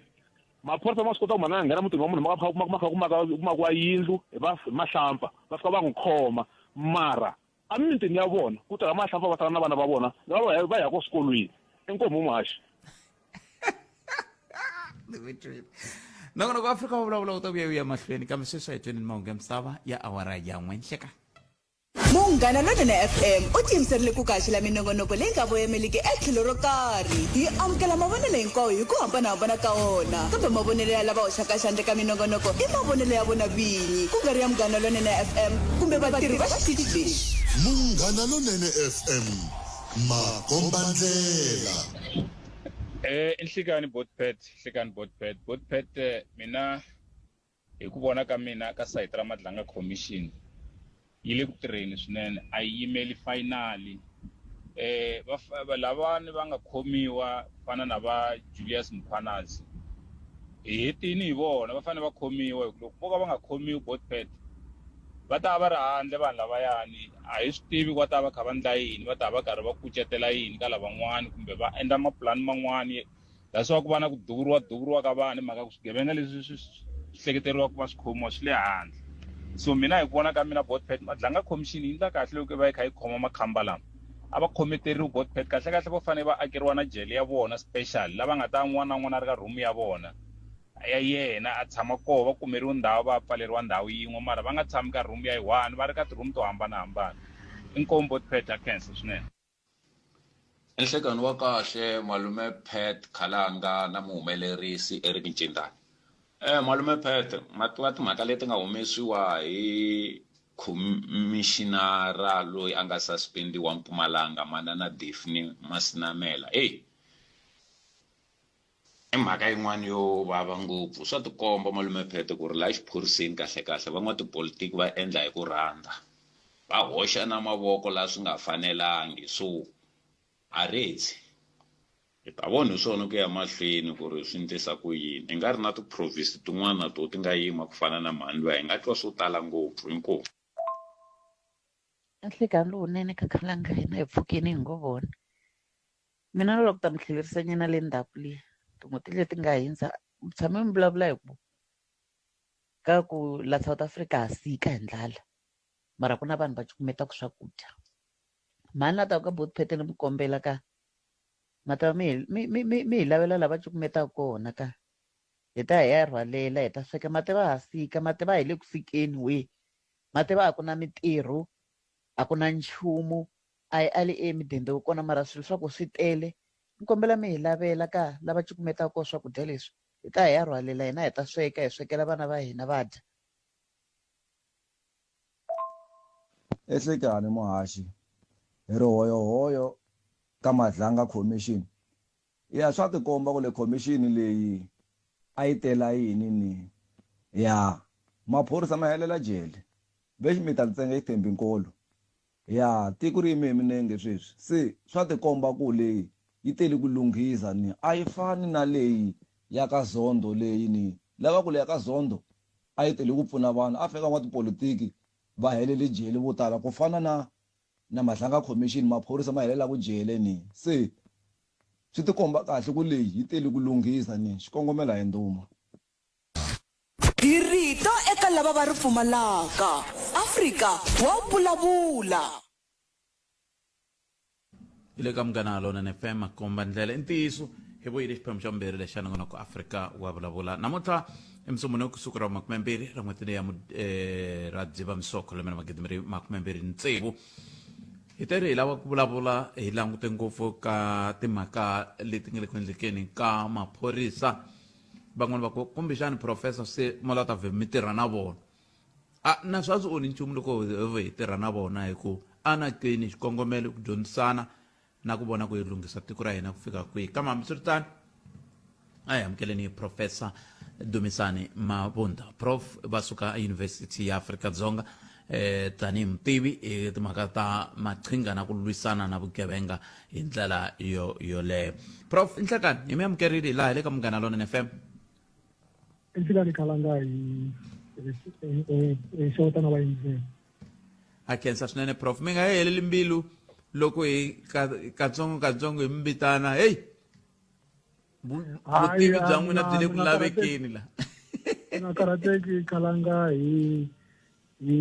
Maphorisa ma swi kota ku ma nga nghena mutini wa munhu, ma kha ma kha ku maka ku makiwa yindlu hi va mahlampfa, va fika va n'wi khoma, mara emimitini ya vona ku tirha mahlampfa, va sala na vana va vona lava va yaka swikolweni. Inkomu, muhaxi. Nongonoko Afrika wa Vulavula wu ta vuya wu ya mahlweni, kambe sweswi a hi tweni mahungu ya misava ya awara ya 1 nhleka. Munghana Lonene FM u tiyimiserile ku ku haxela minongonoko leyi nga voyemeliki etlhelo ro karhi. Hi amukela mavonelo hinkwawo hi ku hambanahambana ka wona, kambe mavonelo ya lava hoxaka xandla eka minongonoko i mavonelo ya vona vinyi, ku nga ri ya Munghana Lonene FM kumbe vatirhi va xitichi lexi. Munghana Lonene FM, makombandlela. I nhlikani Botpet, nhlikani Botpet. Botpet, mina hi ku vona ka mina ka sayiti ra Madlanga Commission yi le ku tirheni swinene, a yi yimeli finally. Va lavani va nga khomiwa ku fana na va Julius Mkhwanazi, hi hetini hi vona, va fanele va khomiwa, hi ku loko vo ka va nga khomiwi, Botpet, va ta va ri handle vanhu lavayani. A hi swi tivi ku va ta va kha va ndla yini, va ta va karhi va kucetela yini ka lavan'wani kumbe va endla mapulani man'wani. That's why ku va na ku duvuriwa duvuriwa ka vanhu, hi mhaka ku swigevenga leswi swi hleketeriwa ku va swi khomiwa swi le handle. So mina hi ku vona ka mina, Botpet, Madlanga Commission yi ndla kahle loko va yi kha yi khoma makhamba lama. A va khometeriwi botpet kahle kahle vo fanele va akeriwa na jele ya vona special lava nga ta n'wana na n'wana a ri ka room ya vona ya yena a tshama koho va kumeriwe ndhawu va pfaleriwa ndhawu yin'we mara va nga tshami ka room ya yi one va ri ka ti-room to hambanahambana inkomu botpet a khensa swinene. I nhlekani wa kahle malume Pat Khalanga na muhumelerisi Eric Ncindani. Eh malume Pat ma tiva timhaka leti nga humesiwa hi Khomixinara loyi a nga suspendiwa Mpumalanga Manana Daphne Masinamela. Hey i mhaka yin'wana yo vava ngopfu swa tikomba malume Phete ku ri laha xiphoriseni kahlekahle van'watipolitiki va endla hi ku rhandza va hoxa na mavoko laha swi nga fanelangi so a retsi hi ta vona hi swona ku ya mahlweni ku ri swi ndlisa ku yini i nga ri na ti-province tin'wana na toho ti nga yima ku fana na mhani luya hi nga twa swo tala ngopfu inkomu. Nhlekani lowunene ka khalanga hina hi pfukini hi ngo vona mina ni lava ku ta mi tlhelerisa nyana le ndzhaku le tin'hweti leti nga hundza mi tshame mi vulavula hi ku ka ku la South Africa ha sika hi ndlala mara ku na vanhu va cukumetaka swakudya mhani la taka ka botpete ni mi kombela ka ma ta mi mi mi mi mi hi lavela lava cukumetaka kona ka hi ta hi ya rhwalela hi ta sweka ma tiva ha sika ma tiva hi le ku sikeni we ma tiva a ku na mitirho a ku na nchumu a hi ali emidende wu kona mara swilo swa ku swi tele ni kombela mi hi lavela ka lava cukumetaka kona swakudya leswi hi ta hi ya rhwalela hina hi ta sweka hi swekela vana va hina va dya. Ehlekani muhaxi hi ri hoyohoyo ka Madlanga Commission. Ya swa tikomba ku le commission leyi a yi tela yini ni. Ya maphorisa ma helela jele. Ve ximita ntsenge xithembi nkolo. Ya tiko ri yime hi minenge sweswi. Se swa tikomba ku leyi yi tele ku lunghisa ni. A yi fani na leyi ya ka Zondo leyi ni. Lava ku leya ka Zondo a yi tele ku pfuna vanhu. A fika van'watipolitiki va helele jele vo tala ku fana na na Madlanga Commission maphorisa ma helelaku jele ni. Se swi tikomba kahle ku leyi yi tele ku lunghisa ni. Xikongomelo a hi ndhuma. Hi rito eka lava va ri pfumalaka. Afrika wa vulavula. Hi le ka Munghana Lonene FM makomba ndlela i ntiyiso hi vuyile xiphemu xa vumbirhi lexa nongonoko Afrika wa vulavula namuntlha i musumbunuko siku ra makumembirhi ra n'hweti leyi ya ra Dzivamisoko lembe ra magidimbirhi makumembirhi tsevu hi teri hi lava ku vulavula hi langute ngopfu ka timhaka leti nga le ku endlekeni ka maphorisa van'wani va ku kumbexani professor se mo la ta vhe mi tirha na vona a na swa swi onhi nchumu loko hi tirha na vona hi ku anakeni xikongomelo ku dyondzisana na ku vona ku hi lunghisa tiko ra hina ku fika kwihi kambe hambiswiritano a hi amukeleni professor Dumisani Mabunda prof va suka eYunivhesiti ya Afrika-Dzonga eh tanihi mutivi hi timhaka ta maqhinga na ku lwisana na vugevenga hi ndlela yo yoleyo prof nhlekani hi mi amukerile laha hi le ka Munghana Lonene FM. Nhlekani Khalanga hi hi xewetana va yingisela. A khensa swinene prof mi nga heleli mbilu loko hi katsongo katsongo hi mi vitana heyi vutivi bya n'wina byi le ku lavekeni la nga karhateki Khalanga hi hi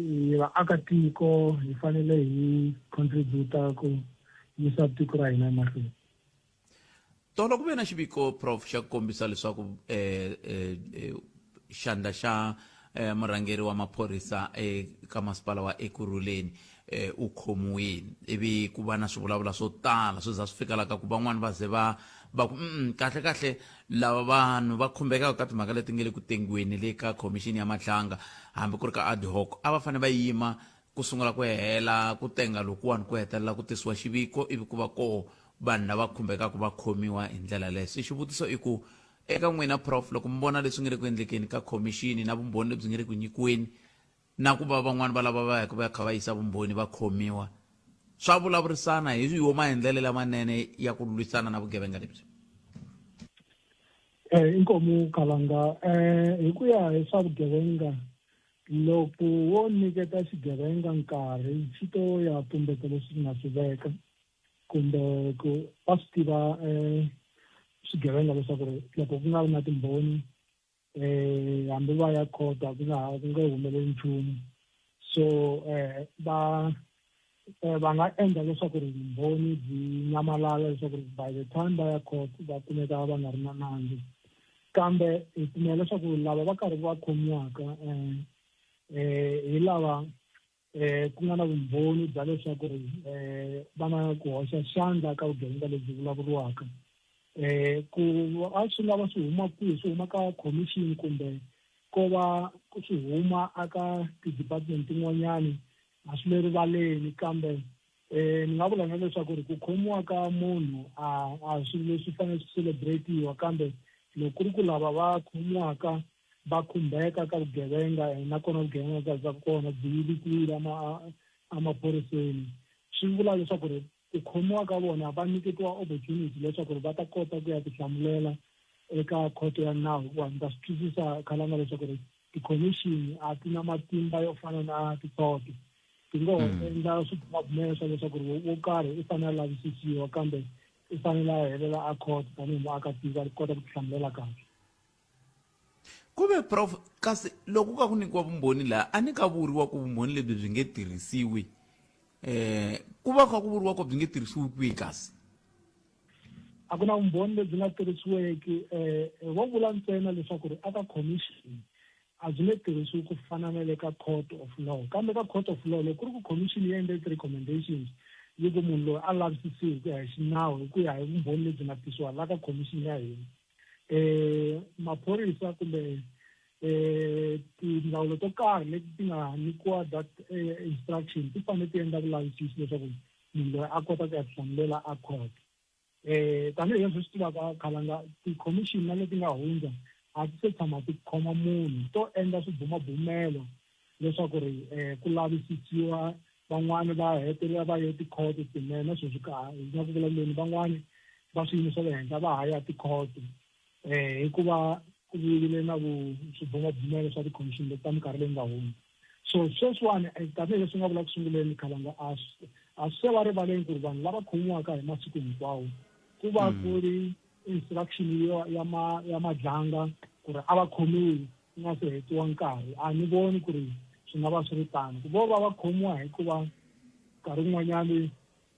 hi vaakatiko hi fanele hi contributa ku yisa tiko ra hina emahlweni. Tolo ku ve na xiviko prof xa ku kombisa leswaku eh, eh, eh, xandla xa eh, murhangeri wa maphorisa eka masipala wa Ekurhuleni eh, u khomiwile ivi ku va na swivulavula swo tala swi za swi fika la ka ku van'wani va ze va va ku mm, kahle kahle lava vanhu va khumbekaka ka timhaka leti nga le ku tengiweni le ka khomixini ya Madlanga hambi ku ri ka ad hoc a va fanele va yima ku sungula ku hela ku tenga lokuwani ku hetelela ku tisiwa xiviko ivi ku va koho vanhu lava khumbekaka va khomiwa hi ndlela leyo se xivutiso i ku eka n'wina prof loko mi vona leswi nga le ku endlekeni ka khomixini na vumbhoni lebyi nga le ku nyikiweni na ku va van'wani va lava va yaka va ya kha va yisa vumbhoni va khomiwa swa vulavurisana hi yo maendlelo lamanene ya ku lwisana na vugevenga lebyi. Inkomu Kalanga hi ku ya hi swa vugevenga loko wo nyiketa xigevenga nkarhi xi to ya tumbeta leswi xi nga swi veka kumbe ku va swi tiva swigevenga leswaku ri loko ku nga vi na timbhoni hambi va ya khoto a ku nga ha ku nge humeleli nchumu so va. um va nga endla leswaku ri vumbhoni byi nyamalala leswaku ri by the time va ya court va kumeka va nga ri na nandzu. Kambe hi pfumela leswaku lava va karhi va khomiwaka um hi lava um ku nga na vumbhoni bya leswaku ri um va na ku hoxa xandla ka vugevenga lebyi vulavuriwaka. Um ku a swi nga va swi huma kwihi, swi huma ka commission kumbe ko va swi huma aka ti-department tin'wanyani, a swi le rivaleni. Kambe um ni nga vula na leswaku ri ku khomiwa ka munhu a a swilo leswi fanele swi celebrate-iwa, kambe loko ku ri ku lava va khomiwaka va khumbeka ka vugevenga, nakona vugevenga bya kona byi vikiwile emaphoriseni, swi vula leswaku ri ku khomiwa ka vona va nyiketiwa opportunity leswaku ri va ta kota ku ya tihlamulela eka khoto ya nawu. Hikuva ni ta swi twisisa, Khalanga, leswaku ri tikhomixini a ti na matimba yo fana na tikhoto, ti ngo endla swibumabumelo swa leswaku ri wo karhi u fanele a lavisisiwa, kambe u fanele a helela a court tanihi muakatiko a kota ku tihlamulela kahle. Ku ve prof, kasi loko ka ku nyikiwa vumbhoni laha a ni ka vuriwa ku vumbhoni lebyi byi nge tirhisiwi, ku va kha ku vuriwa ku byi nge tirhisiwi kwihi kasi? A ku na vumbhoni lebyi nga tirhisiweki. Vo vula ntsena leswaku ri aka commission a byi nge tirhisiwi ku fana na le ka court of law. Kambe ka court of law, loko ku ri ku commission yi endle ti-recommendations yi ku munhu loyi a lavisisiwi hi ku ya hi xinawu, hi ku ya hi vumbhoni lebyi nga tisiwa la ka commission ya hina, maphorisa kumbe tindzawulo to karhi leti ti nga nyikiwa that instruction ti fanele ti endla vulavisisi leswaku munhu loyi a kota ku ya tihlamulela a court. Tanihileswi swi tivaka, Khalanga, ti-commission na leti nga hundza a ti se tshama ti khoma munhu, to endla swibumabumelo leswaku ri ku lavisisiwa. Van'wani va hetelela va ye tikhoto tinene, na sweswi ka hi nga ku vulavuleni van'wani va swiyimo swa le henhla va ha ya tikhoto hikuva ku vuyile na swibumabumelo swa ti-commission leti ta minkarhi leyi nga hundza. So sweswiwani, tanihileswi nga vula ku sunguleni, Khalanga, a a swi se va rivaleni ku ri vanhu lava khomiwaka hi masiku hinkwawo ku va ku ri instruction yo ya ma ya Madlanga ku ri a va khomiwi ku nga se hetiwa nkarhi. A ni voni ku ri swi nga va swi ri tano, ku vo va va khomiwa hikuva nkarhi wun'wanyani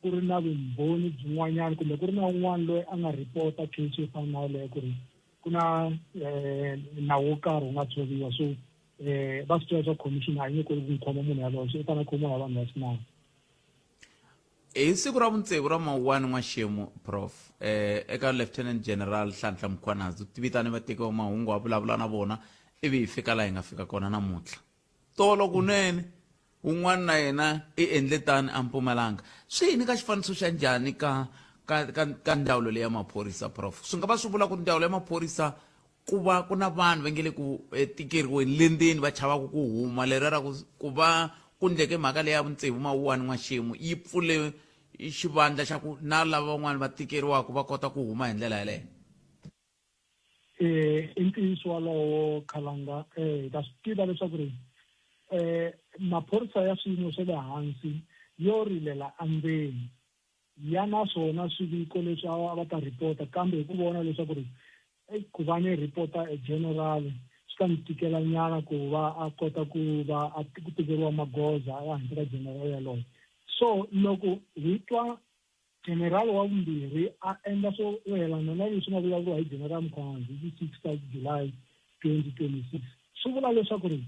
ku ri na vumbhoni byin'wanyana kumbe ku ri na un'wana loyi a nga report-a case yo fana na yoleyo ku ri ku na nawu wo karhi wu nga tshoviwa. So va swi tiva swa commission a yi nge koti ku n'wi khoma munhu yaloye, so u fanele a khomiwa hi vanhu va xinawu. Hi siku ra vutsevu ra Mawuwani n'waxemu, Prof, eka Lieutenant General Nhlanhla Mkhwanazi u vitane vateki va mahungu a vulavula na vona, ivi hi fika laha hi nga fika kona namuntlha. Tolo kunene un'wana na yena i endle tani a Mpumalanga. Swi hi nyika xifaniso xa njhani ka ka ka ka ndzawulo leyi ya maphorisa, Prof? Swi nga va swi vula ku ri ndzawulo ya maphorisa ku va ku na vanhu va nge le ku tikeriweni le ndzeni va chavaka ku huma, leriya ra ku ku va ku ndleke mhaka leya vutsevu Mawuwani n'waxemu yi pfule xivandla xa ku na lava van'wana va tikeriwaka va kota ku huma hi ndlela yaleyo? I ntiyiso walowo, Khalanga. Hi ta swi tiva leswaku ri maphorisa ya swiyimo swa le hansi yo rilela endzeni ya na swona swiviko leswi a va ta report-a, kambe hi ku vona leswaku ri ku va ni report-a a general swi ta n'wi tikela nyana ku va a kota ku va a ku tekeriwa magoza ehansi ka general yaloye. So loko hi twa general wa vumbirhi a endla swo yelana na leswi nga vulavuriwa hi General Mkhwanazi hi ti 6 ta July 2026, swi vula leswaku ri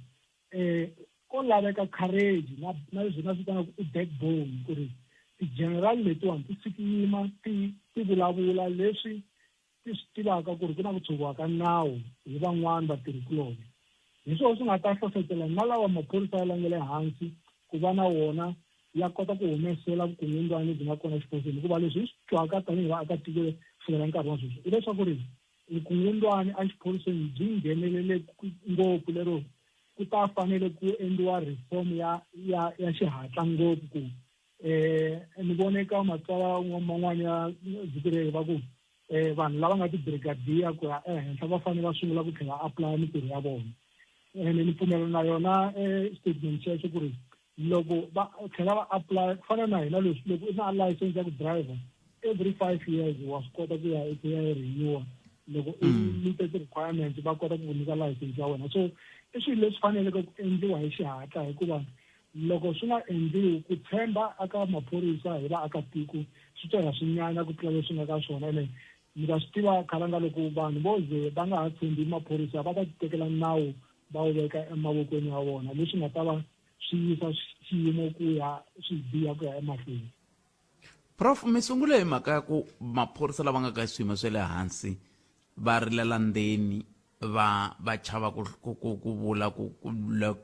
ko laveka courage na na leswi nga swi vitanaka i backbone ku ri ti-general letiwani ti sikiyima ti ti vulavula leswi ti swi tivaka ku ri ku na ku tshoviwa ka nawu hi van'wani vatirhikuloni. Hi swona swi nga ta hlohlotela na lawa maphorisa ya nga le hansi ku va na wona ya kota ku humesela vukungundzwana lebyi nga kona exiphoriseni. Hikuva leswi hi swi twaka tanihi vaakatiko kusukela nkarhi wa sweswi hileswaku ri vukungundzwani exiphoriseni byi nghenelele ngopfu lero ku ta fanele ku endliwa reform ya ya ya xihatla ngopfu. Ku ni vone ka matsalwa man'wana ya vhiki reri va ku vanhu lava nga ti-brigadier ku ya ehenhla va fanele va sungula ku tlhela apply mintirho ya vona. Ene ni pfumela na yona statement xexo ku ri loko va tlhela va apply, ku fana na hina leswi, loko i na license ya ku driver, every 5 years wa swi kota ku ya ku ya renewa, loko i meet ti-requirements va kota ku ku nyika license ya wena. So i swilo leswi faneleke ku endliwa hi xihatla, hikuva Loko swi nga endliwi, ku tshemba eka maphorisa hi vaakatiko swi to ya swi nyanya ku tlula leswi nga ka swona. Ene mi ta swi tiva khalanga loko vanhu vo ze va nga ha tshembi maphorisa va ta titekela nawu va wu veka emavokweni ya vona leswi nga ta va swi yisa xiyimo ku ya swi biha ku ya emahlweni. Prof mi sungule hi mhaka ya ku maphorisa lava nga ka swiyimo swa le hansi va rilela ndzeni va va chava ku ku ku ku vula ku ku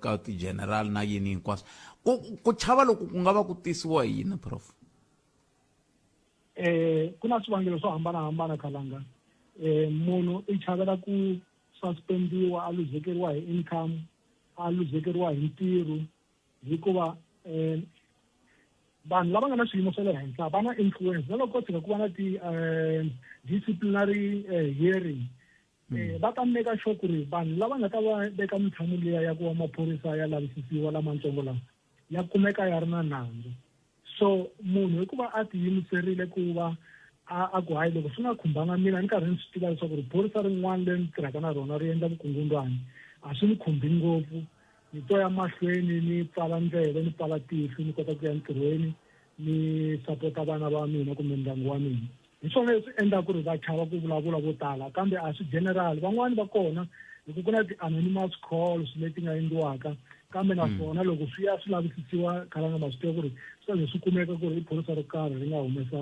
ka ti-general na yini hinkwaswo ku ku chava loku ku nga va ku tisiwa hi yini prof eh ku na swivangelo swo hambanahambana khalanga eh munhu i chavela ku suspendiwa a luzekeriwa hi income a luzekeriwa hi ntirho hikuva um vanhu lava nga na swiyimo swa le henhla va na influence na loko ko tshika ku va na ti-disciplinary hearing va ta make sure ku ri vanhu lava nga ta va veka mintlhamu liya ya ku va maphorisa ya lavisisiwa lamatsongo lama ya kumeka ya ri na nandzu so munhu hikuva a tiyimiserile ku va a a ku hayi loko swi nga khumbanga mina ni karhi ni swi tiva leswaku ri phorisa rin'wana leri ni tirhaka na rona ri endla vukungundwani a swi ni khumbi ngopfu ni to ya mahlweni ni pfala ndleve ni pfala tihlo ni kota ku ya ntirhweni ni sapota vana va mina kumbe ndyangu wa mina hi swona leswi endlaka ku ri va chava ku vulavula vo tala kambe a swi general van'wani va kona hi ku na ti-anonymous calls leti nga endliwaka kambe naswona loko swi ya swi lavisisiwa khalanga ma swi tiva ku ri swi ta ze swi kumeka ku ri i phorisa ro karhi ri nga humesa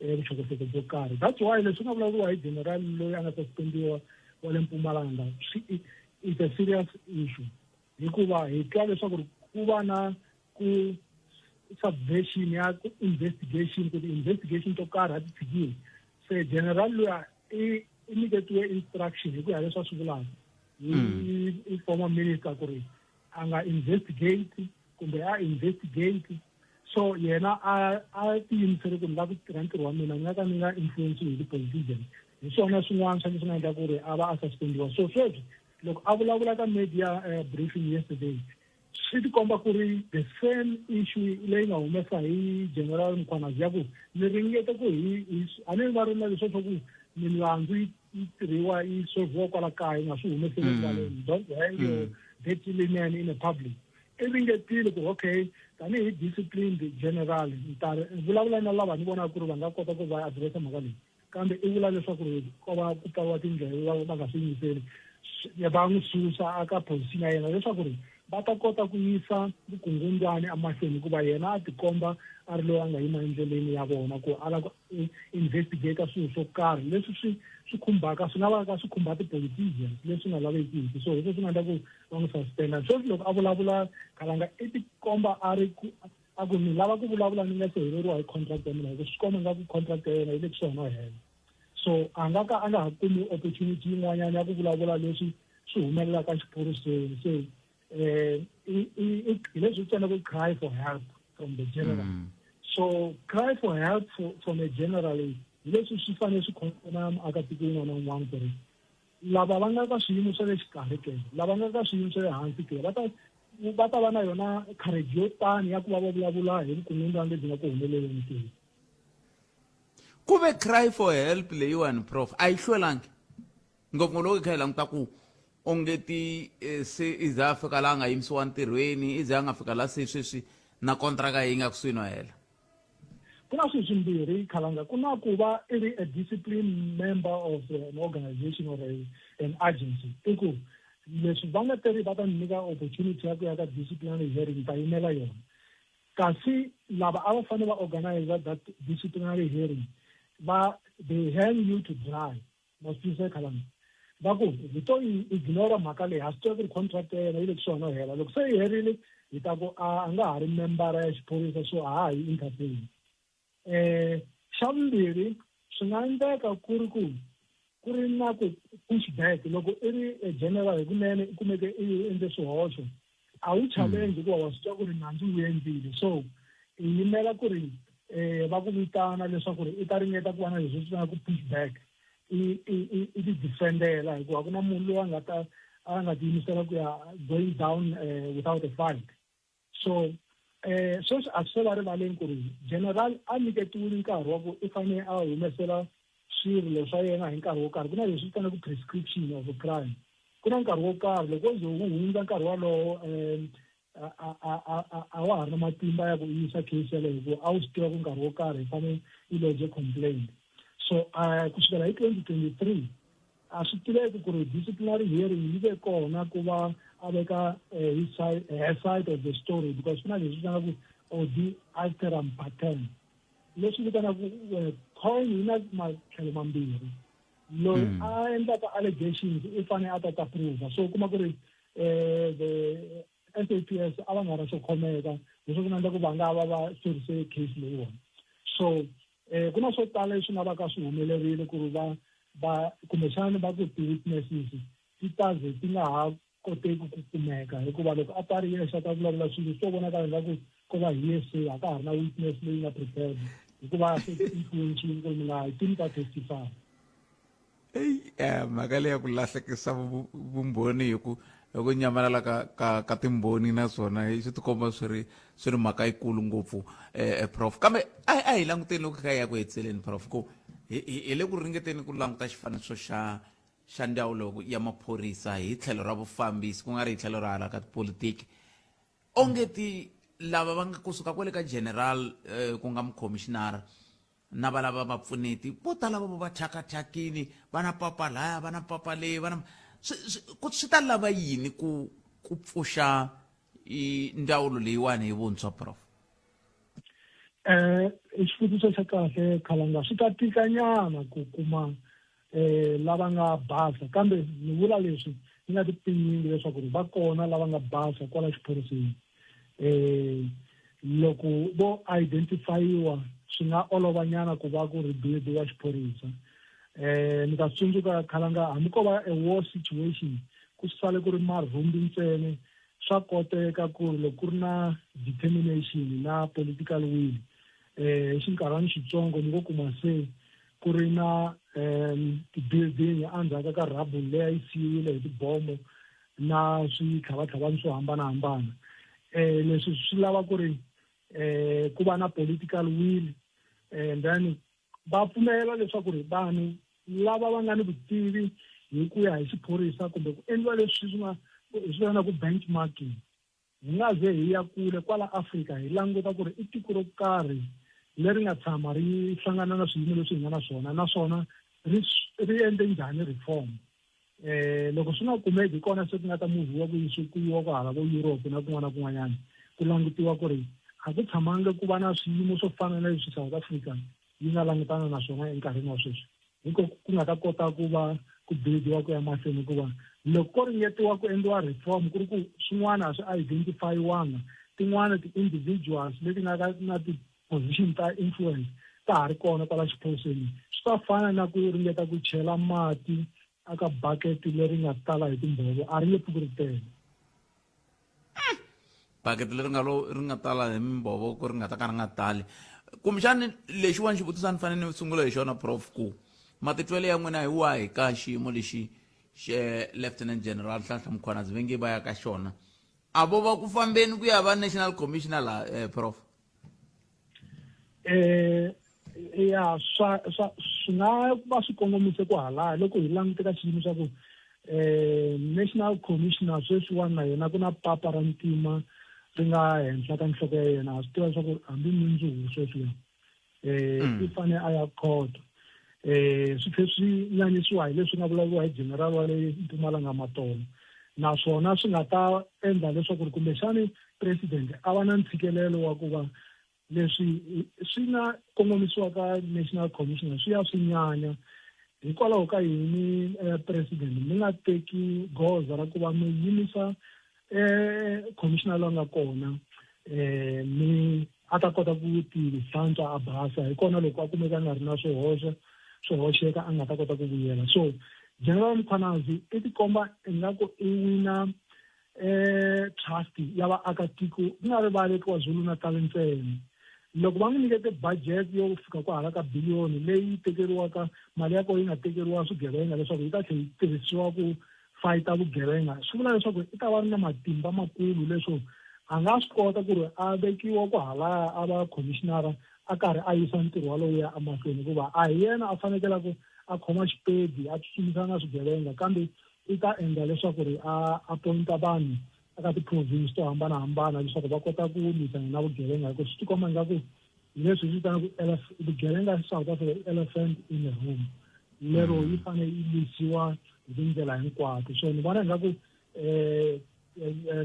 vuxokoxoko byo karhi that's why leswi nga vulavuriwa hi general loyi a nga suspendiwa wa le Mpumalanga swi it's a serious issue hikuva hi twa leswaku ku va na ku subversion ya ku investigation ku ti-investigation to karhi a ti tshikiwi se general luya i i nyiketiwe instruction hi ku ya leswi a swi vulaka hi i former minister ku ri a nga investigate kumbe a investigate so yena a a tiyimisele ku ni lava ku tirha ntirho wa mina ni nga ka ni nga influence hi ti-politician hi swona swin'wana swa leswi nga endla ku ri a va a suspendiwa so sweswi loko a vulavula ka media briefing yesterday swi tikomba ku ri the same issue leyi nga humesa hi general Mkhwanazi ya ku ni ringete ku hi a ni va ri na leswo swa ku milandzu yi tirhiwa yi solviwa kwala kaya yi nga swi humeseli erivaleni don't hang your dirty linen in a public i ringetile ku okay tanihi disciplined general ni ta vulavula na lava ni vonaka ku ri va nga kota ku va addressa mhaka leyi kambe i vula leswaku ri ko va ku pfariwa tindleve va va nga swi yingiseli va n'wi susa aka position ya yena leswaku ri va ta kota ku yisa vukungundzwani emahlweni hikuva yena a tikomba a ri loyi a nga yima endleleni ya vona ku a lava ku investigate swilo swo karhi leswi swi swi khumbaka swi nga va ka swi khumba ti-politicians leswi nga lavekiki so hi swo swi nga endla ku va n'wi suspenda sweswi loko a vulavula khalanga i tikomba a ri ku a ku ni lava ku vulavula ni nga se heleriwa hi contract ya mina hi ku swi komba nga ku contract ya yena yi le kusuhi no hela so a nga ka a nga ha kumi opportunity yin'wanyana ya ku vulavula leswi swi humelelaka exiphoriseni se hi leswi ntsena ku cry for help from the general so cry for help from a general hi leswi swi fanele swi khomana muakatiko un'wana na un'wana ku ri lava va nga ka swiyimo swa le xikarhi ke lava nga ka swiyimo swa le hansi ke va ta va ta va na yona courage yo tani ya ku va va vulavula hi vukungundzwana lebyi nga ku humeleleni ke ku ve cry for help leyiwani prof a yi hlwelangi ngopfu loko hi kha hi languta ku onge ti se i za a fika laha a nga yimisiwa ntirhweni i ze a nga fika laha se sweswi na kontraka yi nga kusuhi no hela ku na swilo swimbirhi khalanga ku na ku va i ri a discipline member of an organization or an agency i ku leswi va nga teri va ta ni nyika opportunity ya ku ya ka disciplinary hearing ta yimela yona kasi lava a va fanele va organize that disciplinary hearing va they hang you to dry ma swi twisisa khalanga va ku hi to yi ignora mhaka leyi ha swi tiva ku ri contract ya yena yi le kusuhani no hela loko se yi herile hi ta ku a nga ha ri membara ya xiphorisa so a ha ha yi entertain xa vumbirhi swi nga endleka ku ri ku ku ri na ku push back loko i ri general hikunene i kumeke i endle swihoxo a wu challenge hikuva wa swi twa ku ri nandzu wu endlile so i yimela ku ri va ku vitana leswaku ri i ta ringeta ku va na leswi swi ku push back i i i ti defendela hikuva ku na munhu loyi a nga ta a nga tiyimisela ku ya going down without a fight so sweswi a swi se va rivaleni ku ri general a nyiketiwile nkarhi wa ku i fanele a humesela swirilo swa yena hi nkarhi wo karhi ku na leswi vitanaku prescription of a crime ku na nkarhi wo karhi loko wo ze wu hundza nkarhi walowo a wa ha ri na matimba ya ku yisa case yaleyo hikuva a wu swi tiva ku nkarhi wo karhi hi fanele yi lodge complaint. So ku sukela hi 2023 a swi tiveki ku ri disciplinary hearing yi ve kona ku va a veka his side, her side of the story, because ku na leswi vitanaka ku audi alteram partem, leswi vitanaka coin yi na matlhelo mambirhi. Loyi a endlaka allegations u fanele a ta ta prova. So u kuma ku ri the SAPS a va nga ri xo khomeka, leswi swi nga endla ku va nga va va hlwerise case leyiwani. So ku na swo tala leswi nga va ka swi humelerile ku ri va va kumbexana va ku ti-witnesses ti ta ze ti nga ha koteki ku kumeka, hikuva loko a ta ri yexe a ta vulavula swilo swo vonakala ingaku ko va hearsay, a ka ha ri na witness leyi nga prepared, hikuva se ti-influence-ini ku ri mi nga hi timi ta testify. Eyi, mhaka leyi ya ku lahlekisa vumbhoni hi ku hi ku nyamalala ka ka ka timbhoni naswona swi tikomba swi ri swi ri mhaka yikulu ngopfu, prof. Kambe a hi languteni loko kha hi ya ku heteleleni, prof, ku hi le ku ringeteni ku languta xifaniso xa xa ndzawulo ya maphorisa hi tlhelo ra vufambisi, ku nga ri hi tlhelo ra hala ka tipolitiki. Onge ti lava va nga kusuka kwale ka general, ku nga mukhomishinara, na va lava vapfuneti vo tala va va thyakathyakini, va na papa laya, va na papa leyi, va na swi ta lava yini ku ku pfuxa i ndzawulo leyiwani hi vuntshwa, prof? I xivutiso xa kahle, Khalanga. Swi ta tikanyana ku kuma lava nga basa, kambe ni vula leswi ni nga ti pinyingi leswaku ri va kona lava nga basa kwala xiphoriseni. Loko vo identifyiwa swi nga olovanyana ku va ku rebuildiwa xiphorisa. Ni ta tsundzuka, Khalanga, hambi ko va a war situation, ku sale ku ri marhumbi ntsena, swa koteka ku ri loko ku ri na determination na political will, hi xinkarhana xitsongo mi ngo kuma se ku ri na ti-building endzhaku ka rubble leyi a yi siyiwile hi tibomo na switlhavatlhavani swo hambanahambana. Leswi swi lava ku ri ku va na political will, and then va pfumela leswaku ri vanhu lava va nga ni vutivi hi ku ya hi xiphorisa kumbe ku endliwa leswi swi nga hi swi vitanaka benchmarking. Hi nga ze hi ya kule kwala Afrika, hi languta ku ri i tiko ro karhi leri nga tshama ri hlangana na swiyimo leswi hi nga na swona, naswona ri ri endle njhani reform. Loko swi nga kumeki, hi kona se ku nga ta muvhiwa ku yisiwa ku yiwa ku hala vo Europe na kun'wana na kun'wanyana, ku langutiwa ku ri a ku tshamanga ku va na swiyimo swo fana na leswi South Africa yi nga langutana na swona enkarhini wa sweswi, hiko ku nga ta kota ku va ku buildiwa ku ya mahlweni. Hikuva loko ko ringetiwa ku endliwa reform ku ri ku swin'wana a swi identifyiwanga, tin'wana ti-individuals leti nga ka na ti-position ta influence ta ha ri kona kwala xiphoriseni, swi ta fana na ku ringeta ku chela mati aka bucket leri nga tala hi timbhovo, a ri nge pfuki ri tele. Bakete leri nga lo ri nga tala hi mimbhovo ku ri nga ta ka ri nga tali. Kumbexani lexiwani xivutiso a ni fanele ni sungula hi xona, prof, ku matitwelo ya n'wina hi wahi ka xiyimo lexi xe Lieutenant General Nhlanhla Mkhwanazi va nge va ya ka xona, a vo va ku fambeni ku ya va national commissioner laha, prof? Ya, swa swa swi nga va swi kongomise ku halaya loko hi langute ka xiyimo xa ku national commissioner sweswiwani na yena ku na papa ra ntima ri nga henhla ka nhloko ya yena. Ha swi tiva leswaku hambi mundzuku sweswiya i fane a ya court. Swi tlhe swi nyanyisiwa hi leswi nga vulavuriwa hi general wa le Mpumalanga Matolo, naswona swi nga ta endla leswaku ri kumbexani president a va na ntshikelelo wa ku va leswi swi nga kongomisiwa ka national commissioner swi ya swi nyanya. Hikwalaho ka yini, president, mi nga teki goza ra ku va mi yimisa commissioner loyi nga kona, mi a ta kota ku ti hlantswa a basa? Hi kona loko a kumeka a nga ri na swihoxo swo hoxeka, a nga ta kota ku vuyela. So General Mkhwanazi i tikomba ingaku i wina trust ya vaakatiko, ku nga ri va le KwaZulu-Natal ntsena. Loko va n'wi nyikete budget yo fika kwahala ka biliyoni leyi tekeriwaka mali ya kona yi nga tekeriwa swigevenga leswaku yi ta tlhela yi tirhisiwa ku fayita vugevenga, swi vula leswaku i ta va ri na matimba makulu leswo a nga swi kota ku ri a vekiwa ku halaya a va commissionara a karhi a yisa ntirho walowo ya emahlweni, hikuva a hi yena a fanekelaka a khoma xipedi a tsutsumisana na swigevenga, kambe i ta endla leswaku ri a appointa vanhu. eka ti-province to hambanahambana leswaku va kota ku lwisana na vugevenga hikuva swi tikomba ingaku hi leswi hi swi vitanaka vugevenga South Africa i elephant in the room lero yi fanele yi lwisiwa hi tindlela hinkwato. So ni vona ingaku um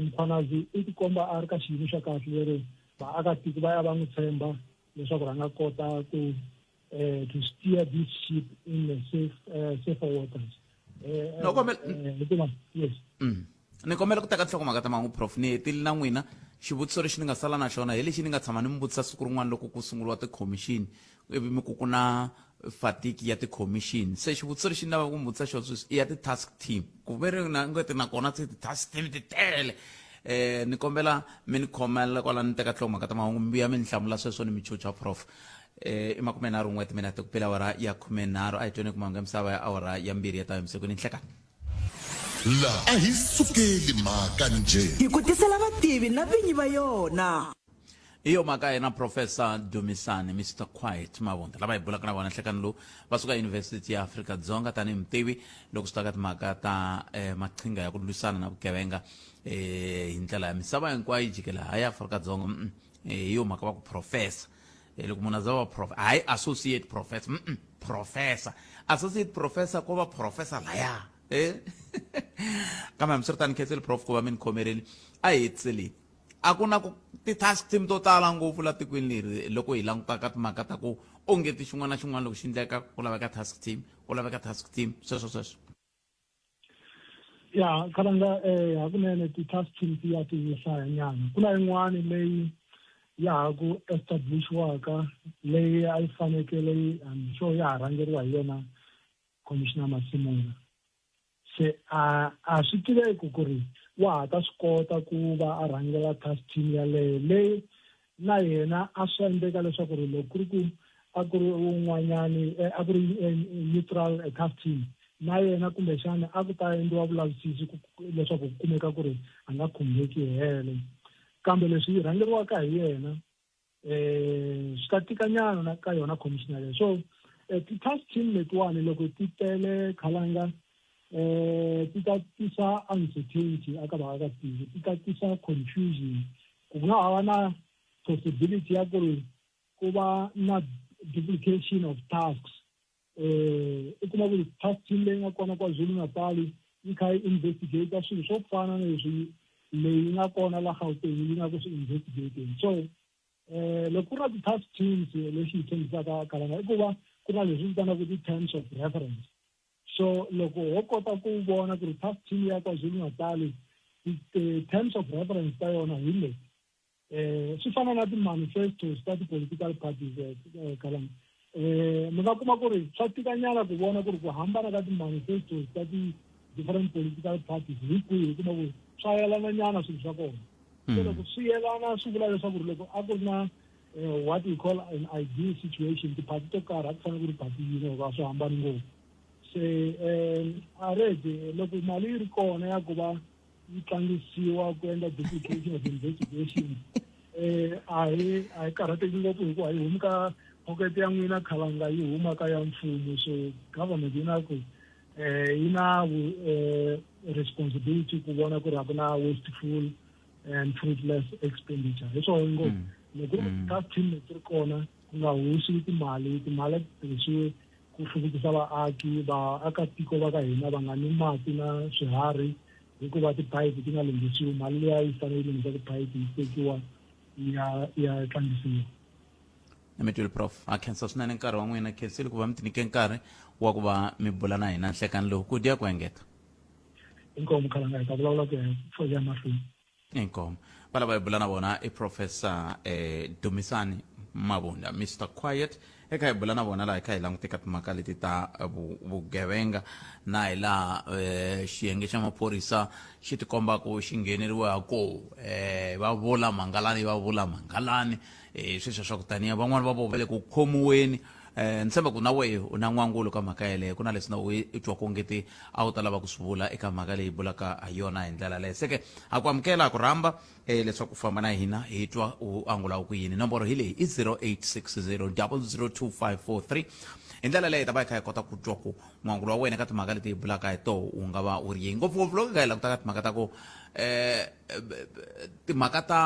Mkhwanazi i tikomba a ri ka xiyimo xa kahle lero vaakatiko va ya va n'wi tshemba leswaku a nga kota ku to steer this ship in the safe safer waters. No kombela Hikuva yes. Ni kombela ku teka nhlokomhaka ta mangu prof ni hetile na n'wina. Xivutiso lexi ni nga sala na xona hi lexi ni nga tshama ni mi vutisa siku rin'wana loko ku sunguriwa tikhomixini, ivi mi ku ku na fatiki ya tikhomixini. Se xivutiso lexi ni lavaka ku mi vutisa xona sweswi i ya ti-task team, ku ve ri na ngati nakona se ti-task team ti tele. Ni kombela mi ni khomela kwala ni teka nhlokomhaka ta mahungu, mi vuya mi ni hlamula sweswo ni mi chucha prof. I 31 timinete ku pela awara ya 13. A hi tweni ku mahungu ya misava ya awara ya 2 ya ta hemisiku ni nhlekani. La a hi sukeli mhaka njhe. Hi ku tisela vativi na vinyi va yona. Hi yo mhaka yena Professor Dumisani Mister Quiet Mabunda lava hi bulaka na vona nhlekani lowu va suka University ya Afrika Dzonga tanihi mutivi loko swi ta ka timhaka ta maqhinga ya ku lwisana na vugevenga hi ndlela ya misava hinkwayo yi jikela hayi Afrika Dzonga. Hi yo mhaka va ku professor. Loko munhu a za va prof, hayi associate professor, professor, associate professor ko va professor laya. Kambe hambiswiritano khenseli prof ku va mi ni khomerile. A hi hetiseleni. A ku na ku ti-task team to tala ngopfu la tikweni leri loko hi languta ka timhaka ta ku onge ti xin'wana na xin'wana loko xi endleka ku laveka task team, ku laveka task team, sweswo sweswo. Ya khalanga, hakunene ti-task team ti ya ti hlayanyana. Ku na yin'wani leyi ya ha ku establishwaka leyi a yi fanekele, I'm sure ya ha rhangeriwa hi yena Commissioner Masimula. Se a swi tiveki ku ri wa ha ta swi kota ku va a rhangela task team yaleyo leyi na yena a swi endleka leswaku ri loko ku ri ku a ku ri un'wanyani, a ku ri neutral task team na yena kumbexana a ku ta endliwa vulavisisi leswaku ku kumeka ku ri a nga khumbeki hele. Kambe leswi yi rhangeriwaka hi yena swi ta tikanyana na ka yona commissioner leyo. So ti-task team letiwani loko ti tele khalanga ti ta tisa uncertainty aka vaakatiko, ti ta tisa confusion. Ku nga ha va na possibility ya ku ri ku va na duplication of tasks. U kuma ku task team leyi nga kona KwaZulu-Natal yi kha yi investigate swilo swo fana na leswi leyi nga kona la Gauteng yi nga ku swi investigateni. So loko ku ri na ti-task teams, lexi hi tshembisaka kalanga i ku va ku ri na leswi vitanaka ti-terms of reference. So loko ho kota ku vona ku ri task team ya KwaZulu-Natal ti-terms of reference ta yona hi leti, swi fana na ti-manifestos ta ti-political parties kalanga. Mi nga kuma ku ri swa tikanyana ku vona ku ri ku hambana ka ti-manifestos ta ti-different political parties hi kwihi, hi kuma ku swa yelana nyana swilo swa kona. So loko swi yelana swi vula leswaku ri loko a ku ri na what we call an ideal situation, tiphati to karhi a ku fanele ku ri phati yin'we hikuva swi hambani ngopfu. Se already loko mali yi ri kona ya ku va yi tlangisiwa ku endla duplication of investigation, a hi karhateki ngopfu hikuva yi humi ka pocket ya n'wina khalanga, yi huma ka ya mfumo. So government yi na ku yi na responsibility ku vona ku ri a ku na wasteful and fruitless expenditure. Hi swona ngopfu loko task team leti ri kona ku nga hoxiwi timali, timali a ti tirhisiwe ku hluvukisa vaaki. Vaakatiko va ka hina va nga ni mati na swiharhi hikuva tiphayiphi ti nga lunghisiwi. Mali liya yi fanele yi lunghisa tiphayiphi yi tekiwa yi ya tlangisiwa. Ni mi twile prof, a khensa swinene nkarhi wa n'wina. Khensile ku va mi tinike nkarhi wa ku va mi bula na hina nhlekani lowu. Ku dya ku engeta. Inkomu khalanga, hi ta vulavula ku ya ya mahlweni. Inkomu. Va lava hi bula na vona i Professor Dumisani Mabunda Mr Quiet. Eka hi bula na vona laha hi kha hi languteka timhaka leti ta vugevenga na hi laha xiyenge xa maphorisa xi tikombaka xi ngheneriwe ha ko, va vula mangalani, va vula mangalani, sweswo swa ku taniya van'wani va vo va le ku khomiweni. Ni tshemba ku na wehe u na n'wangulo ka mhaka yeleyo, ku na leswi na we u twa kongeti a wu ta lava ku swi vula eka mhaka leyi bulaka ha yona hi ndlela leyo. Se ke ha ku amukela, ha ku rhamba leswaku u famba na hina hi twa u angula ku yini. Nomboro hi leyi i 0860 002543. Hi ndlela leyi hi ta va hi kha hi kota ku twa ku n'wangulo wa wena ka timhaka leti hi bulaka hi toho wu nga va wu ri yini. Ngopfungopfu loko hi kha hi languta ka timhaka ta ku um timhaka ta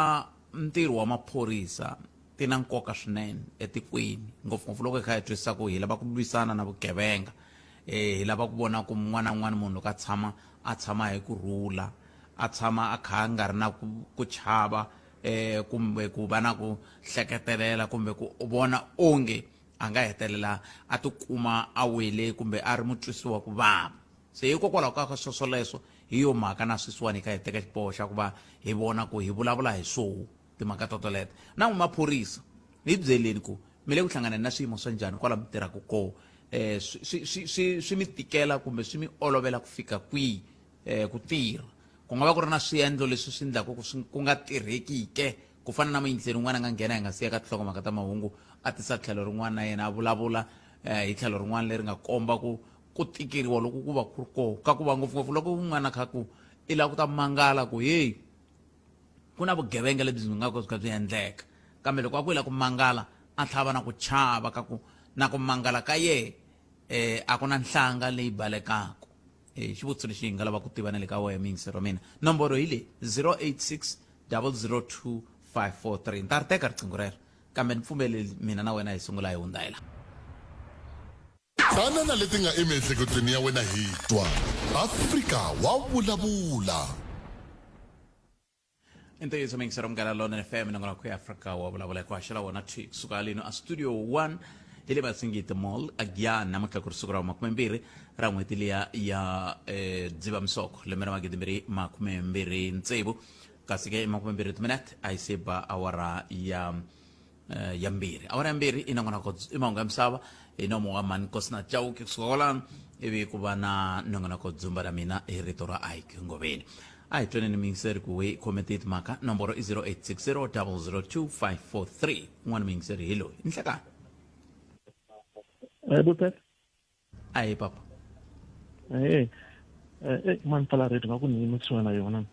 ntirho wa maphorisa ti na nkoka swinene etikweni, ngopfungopfu loko hi kha hi twisisa ku hi lava ku lwisana na vugevenga, hi lava ku vona ku un'wana na un'wana munhu loko a tshama a tshama hi ku rhula, a tshama a kha a nga ri na ku chava kumbe ku va na ku hleketelela kumbe ku vona onge a nga hetelela a tikuma a wele kumbe a ri mutwisiwa ku vava. Se hikokwalaho ka swoswoleswo hi yo mhaka na sweswiwani hi kha hi teka xiboho xa ku va hi vona ku hi vulavula hi swoho timhaka totoleto. Na n'wi maphorisa hi byeleni ku mi le ku hlanganeni na swiyimo swa njhani kwala mi tirhaka kona, swi swi swi swi mi tikela kumbe swi mi olovela ku fika kwihi ku tirha. Ku nga va ku ri na swiendlo leswi swi endlaka ku swi ku nga tirheki ke, ku fana na muyingiseri un'wana a nga nghena hi nga siya ka tinhlokomhaka ta mahungu a tisa tlhelo rin'wana na yena a vulavula hi tlhelo rin'wana leri nga komba ku ku tikeriwa loku ku va ku ri kona ka ku va ngopfungopfu loko un'wana a kha ku i lava ku ta mangala ku heyi ku na vugevenga lebyi byi nga ka byi kha byi endleka, kambe loko a ku i lava ku mangala a tlhava na ku chava ka ku na ku mangala ka yehe a ku na nhlanga leyi balekaka. Xivutiso lexi hi nga lava ku tiva na le ka wena muyingiseri wa mina, nomboro hi leyi 086 002 543. Ni ta ri teka riqingho rero, kambe ni pfumeleli mina na wena hi sungula hi hundza hi la. Tana na leti nga emiehleketweni ya wena hi twa. Afrika wa vulavula. I ntiyiso muyingiseri wa Munghana Lonene FM nongonoko ya Afrika wa vulavula hi ku haxela wona thwi kusuka lino a studio 1 hi le Masingita Mall a Giyani. Namuntlha ku ri siku ra makumembirhi ra n'hweti liya ya Dzivamisoko lembe ra 2026, kasi ke i 20 timinete a yi se ba awara ya ya mbirhi. Awara ya mbirhi i nongonoko i mahungu ya misava hi nomo wa mhani Nkosina Chauke kusuka kwalano, ivi ku va na nongonoko dzumba ra mina hi rito ra Ike Ngoveni. A hi tweneni muyingiseri ku we khome tihi timhaka. Nomboro i 0860 002 543. Un'wana muyingiseri hi loyi. Nhlekani. Butete. Ahe papa. Eh, eh, mani pfala radio nga ku ni yime kusuhi na yona.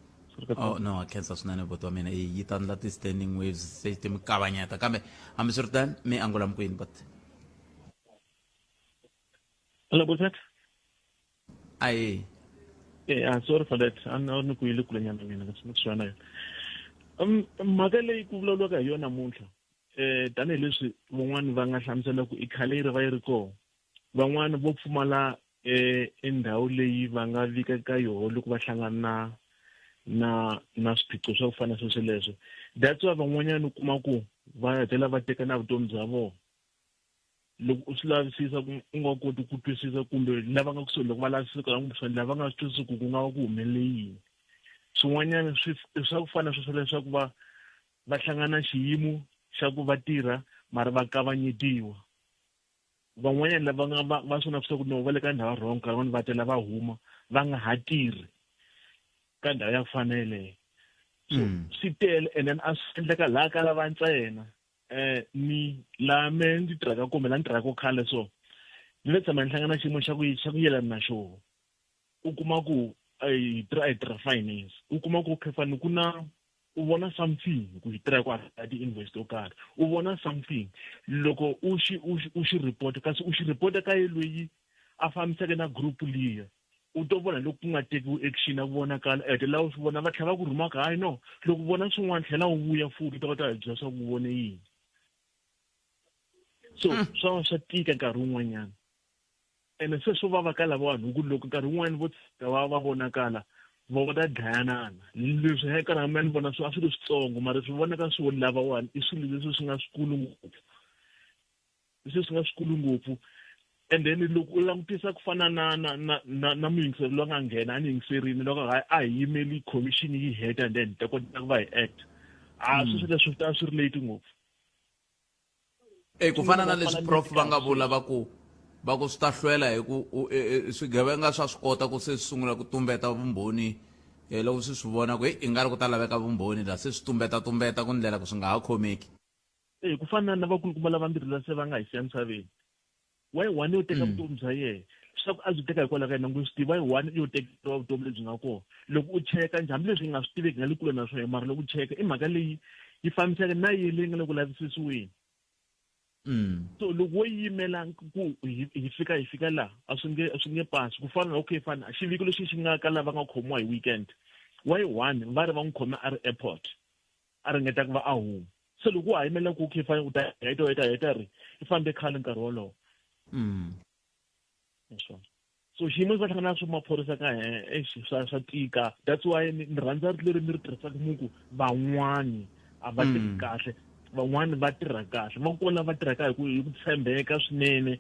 Oh no, khensa swinene buti wa mina. Yi ta ndla ti-standing waves se ti mi kavanyeta, kambe hambiswiritano mi angula mi kwini but. Hello, Butete. Ahe. Eh, ah, sorry for that. A ni ku yile kule nyana mina ni kusuhi na yona. Mhaka leyi ku vulavuriwaka hi yona namuntlha, tanihileswi van'wani va nga hlamusela ku i khale yi ri va yi ri kona, van'wani vo pfumala endhawu leyi va nga vika ka yoho loko va hlangana na na na swiphiqo swa ku fana na swesweleswo. That's why van'wanyana u kuma ku va hetelela va teka na vutomi bya vona. Loko u swi lavisisa ku u nga koti ku twisisa kumbe lava nga kusuhi loko va lavisisa kumbexana lava nga swi twisisi ku ku nga va ku humelele yini. Swin'wanyana swi swa ku fana na sweswo leswaku va va hlangana na xiyimo xa ku va tirha mara va kavanyetiwa. Van'wanyana lava nga va va swi vonaka swa ku no va le ka ndhawu ya wrong nkarhi wun'wani va tela va huma va nga ha tirhi ka ndhawu ya ku fana na yeleyo. So swi tele and then a swi endleka laha ka lava ntsena. Ni laha me ndzi tirhaka kumbe laha ni tirhaka khale so ni le tshama ni hlangana na xiyimo xa ku xa ku yelana na xona. U kuma ku hi tirha hi tirha finance, u kuma ku okay fane ku na u vona something ku hi tirha ku hakela ti-invoice to karhi, u vona something loko u xi u xi u xi report kasi u xi report ka ye loyi a fambiseke na group liya, u to vona loko ku nga tekiwi action a ku vonakala, u hetelela u swi vona va tlhela va ku rhuma ku hayi no loko u vona swin'wana tlhela u vuya futhi u ta kota hi byela swa ku u vone yini. So swa swa tika nkarhi wun'wanyana ene se swo vava ka lava vanhu hi ku loko nkarhi wun'wanyana vo tshika va va vonakala vo va ta dlayanana. Leswi he nkarhi wa ni vona swi a swi ri switsongo mara swi vonaka swi lavawani i swilo leswi swi nga swikulu ngopfu, leswi swi nga swikulu ngopfu. And then loko u langutisa ku fana na na na na na muyingiseri loyi a nga nghena a ni yingiserini loko hayi a hi yimeli commission yi heta and then hi ta kota ku va hi act, a sweswo leswi swi ta swi ri late ngopfu. E ku fana na leswi prof va nga vula va ku va ku swi ta hlwela hi ku swigevenga swa swi kota ku se swi sungula ku tumbeta vumbhoni loko swi swi vona ku heyi i nga ri ku ta laveka vumbhoni la se swi tumbeta tumbeta ku ndlela ku swi nga ha khomeki. E ku fana na vakulukumba lavambirhi la se va nga hi siya misaveni, wa yi one yo teka vutomi bya yena leswaku a byi teka hikwalaho ka yena ngo swi tiva, wa yi one yo tekeriwa vutomi lebyi nga kona. Loko u cheka njhe hambileswi hi nga swi tiveki nga le kule na swona mara loko u cheka i mhaka leyi yi fambisaka na ye leyi nga le ku lavisisiweni. So loko wo yimela ku hi fika hi fika laha a swi nge a swi nge pasi ku fana na okay fine xiviko lexi xi nga ka lava nga khomiwa hi weekend wa yi one va ri va n'wi khome a ri airport a ringeta ku va a huma se loko wa ha yimela ku okay fine u ta heta u heta heta ri i fambe khale nkarhi wolowo swona so xiyimo va hlangana na swo maphorisa ka he eish swa swa tika that's why ni rhandza rito leri mi ri tirhisaka mu ku van'wani a va tirhi kahle van'wani va tirha kahle va kona va tirhaka hi ku hi ku tshembeka swinene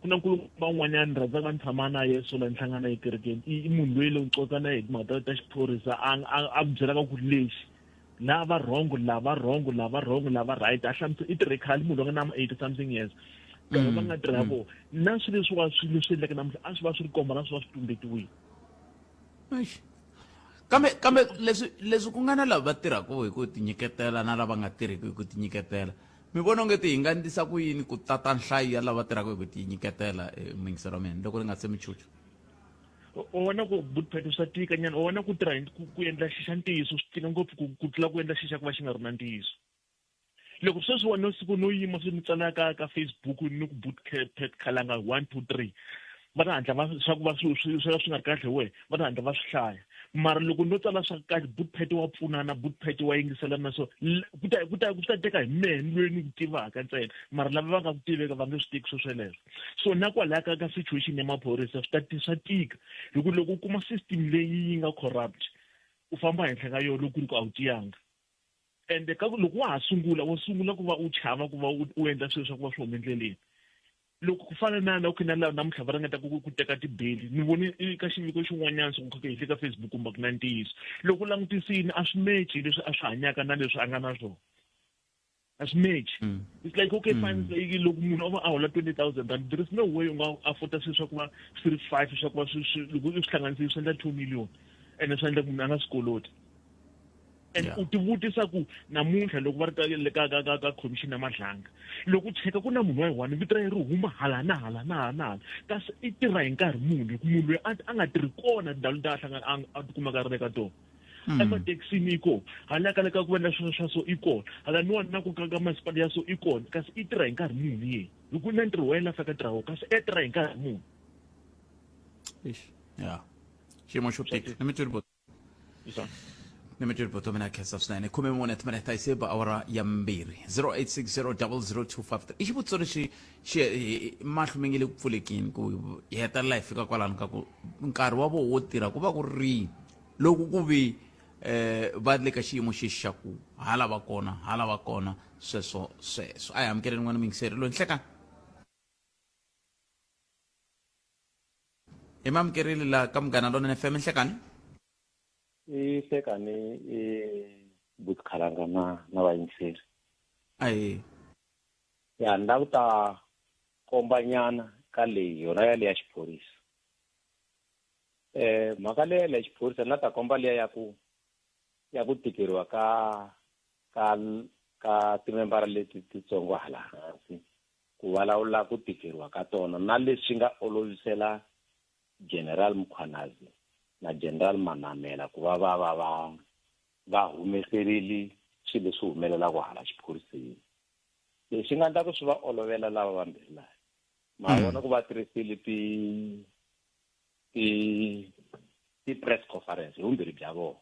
ku na nkulukumba un'wanyana ni rhandza va ni tshama na yesu so la ni hlangana ekerekeni i munhu loyi loko ni coca na hi timhaka ta xiphorisa a a byelaka ku lexi lava wrong lava wrong lava wrong lava right a hlamusela i tirhe khale munhu loyi nga na 80 something years nkarhi va nga tirha vona na swilo leswi wa swilo leswi endleke namuntlha a swi va swi ri komba na swi va swi tumbetiwile kambe kambe leswi leswi ku nga na lava va tirhaka hi ku tinyiketela na lava nga tirhiki hi ku tinyiketela mi vona onge ti hi nga ndlisa ku yini ku tata nhlayo ya lava tirhaka hi ku tinyiketela eh, muyingiseri wa mina loko ri nga se michuchu u vona ku butpet swa tika nyana u vona ku tirha ku endla xi xa ntiyiso swi tika ngopfu ku tlula ku endla xi xa ku va xi nga ri na ntiyiso loko sweswi wa no siku no yima swi ni tsala ka ka facebook ni ku bootpet khalanga 1 2 3 va ta hatla va swa ku va swi swi swi nga ri kahle we va ta hatla va swi hlaya mara loko no tsala swa kahle bootpet wa pfunana bootpet wa yingiselana so ku ta ku ta ku ta teka hi mehe ni loyi ni ku tivaka ntsena mara lava va nga ku tiveka va nge swi teki swo sweleswo so na kwalaya ka ka situation ya maphorisa swi ta swa tika hi ku loko u kuma system leyi yi nga corrupt u famba henhla ka yona loko ku ri ku a wu tiyanga ende ka loko wa ha sungula wo sungula ku va u chava ku va u endla swilo swa ku va swi huma endleleni loko ku fana na na na laha namuntlha va ringeta ku ku teka tibeli ni vone ka xiviko xin'wanyana swi ku henhla ka facebook kumbe ku na ntiyiso loko u langutisini a swi mechi leswi a swi hanyaka na leswi a nga na swona a swi mechi it's like okay fine like loko munhu o va a hola 20000 rand there is no way u nga afforda swilo swa ku va swi ri five swa ku va swi swi loko u swi hlanganisile swi endla 2 million ene swi endla ku munhu a nga swi koloti and u tivutisa ku namuntlha loko va ri ka le ka ka ka ka commission ya madlanga loko u cheka ku na munhu wa yi one vito ra yena ri huma hala na hala na hala na hala kasi i tirha hi nkarhi muni hi ku munhu loyi a nga tirhi kona tindhawu leti a hlangana a tikumaka a ri le ka tona emathekisini yi kona hala ka le ka ku endla swilo swa so i kona hala niwani na ku ka ka masipala ya so i kona kasi i tirha hi nkarhi muni yena hi ku na ntirho wa yena la faka tirha wona kasi i tirha hi nkarhi muni Eish, ya xiyimo xo tika ni mi tweli bot ni mi tweli boto mina khensa swinene khume mune timinete yi se ba awara ya mbirhi 08600025 i xivutiso lexi xi mahlo mi nge le ku pfulekeni ku hi hetelela hi fika kwalano ka ku nkarhi wa vona wo tirha ku va ku ri loko ku vi eh va le ka xiyimo xexi xa ku hala va kona hala va kona sweswo sweswo a hi amukeleni n'wana muyingiseri loyi nhlekani hi mi amukerile la ka munghana lonene fm nhlekani i hlekani i butikhalanga na na vayingiseri ahi ya ni lava ku ta kombanyana ka leyi yona ya leya xiphorisa eh mhaka leya ya xiphorisa na ta komba liya ya ku ya ku tikeriwa ka ka ka timembara leti titsongo hala hansi ku vulavula ku tikeriwa ka tona na leswi nga olovisela General Mkhwanazi na General Manamela ku va va va va va humeserile swilo leswi humelelaka hala xiphoriseni leswi nga endla ku swi va olovela lava vambirhi lava ma vona ku va tirhisile ti ti ti press conference hi vumbirhi bya vona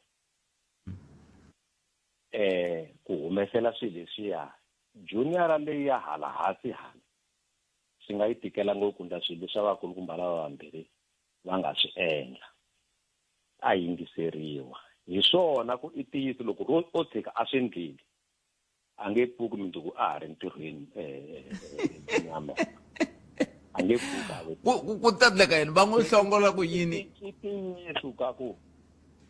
eh ku humesela swilo leswiya junior leyi ya hala hansi hala swi nga yi tikela ngopfu ndla swilo leswi vakulukumba lava vambirhi va nga swi endla a yingiseriwa hi swona ku i ntiyiso loko ro o tshika a swi ndlile a nge pfuki mundzuku a ha ri ntirhweni nyama a nge pfuki a ku ku ta endleka yini va n'wi hlongola ku yini i ntiyiso ka ku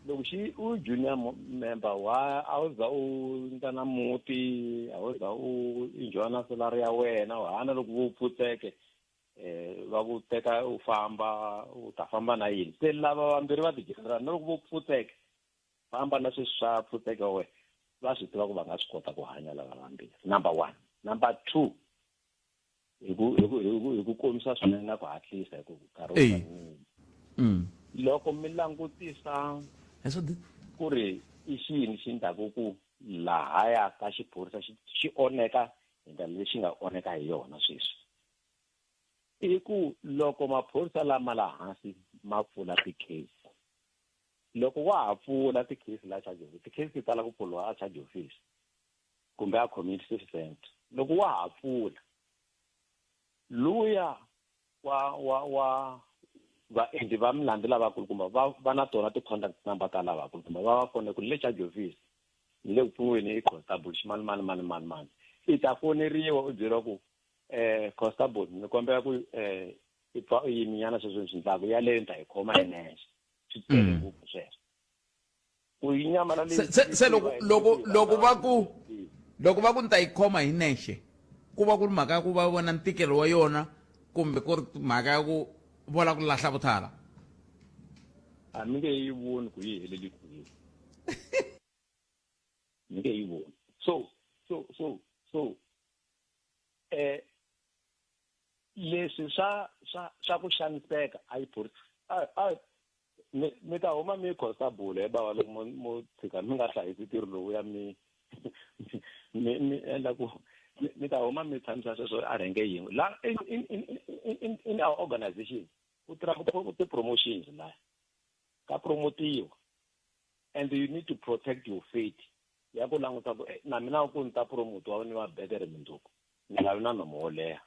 loko xi u junior member wa a wu za u ndla na muti a wu za u enjoy na salary ya wena hana loko vo pfutseke eh va ku teka u famba u ta famba na yini se lava vambirhi va ti-general na loko vo pfutseke famba na sweswi swa pfutseke wa wena va swi tiva ku va nga swi kota ku hanya lava vambirhi number one number two hi ku hi ku hi ku hi ku komisa swinene na ku hatlisa hi ku nkarhi wu Eyi. Loko mi langutisa ku ri i xiyini xi endlaku ku lahaya ka xiphorisa xi xi oneka hi ndlela leyi xi nga onheka hi yona sweswi i ku loko maphorisa lama la hansi ma pfula ti-case loko wa ha pfula ti-case la charge office ti-case ti tala ku pfuriwa a charge office kumbe a community service center loko wa ha pfula luya wa wa wa vaendli va milandzu lavakulukumba va va na tona ti-contact number ta lavakulukumba va va fone ku le charge office ni le ku pfuniweni i constable ximani mani mani mani mani i ta foneriwa u byeriwa ku eh constable ni kombela ku eh i pfa u yiminyana sweswo ni swi ndlaku yaleyo ni ta yi khoma hi nexe swi tele ngopfu sweswo ku yi nyamala leyi se se loko loko loko va ku loko va ku ni ta yi khoma hi nexe ku va ku ri mhaka ya ku va vona ntikelo wa yona kumbe ku ri mhaka ya ku vola ku lahla vuthala a mi nge yi voni ku yi heleli kwihi mi nge yi voni so so so so eh leswi swa swa swa ku xaniseka a yi phorisa a a mi mi ta huma mi constable he bava loko mo mo tshika mi nga hlayisi ntirho lowuya mi mi mi endla ku mi ta huma mi tshamisa sweswo a rhenge yin'we la in in in in in our organization ku tirha ku ti-promotions laya ka promotiwa and you need to protect your faith ya ku languta ku eh, na mina ku ni ta promotiwa ni va betere mundzuku ni nga vi na nomo wo leha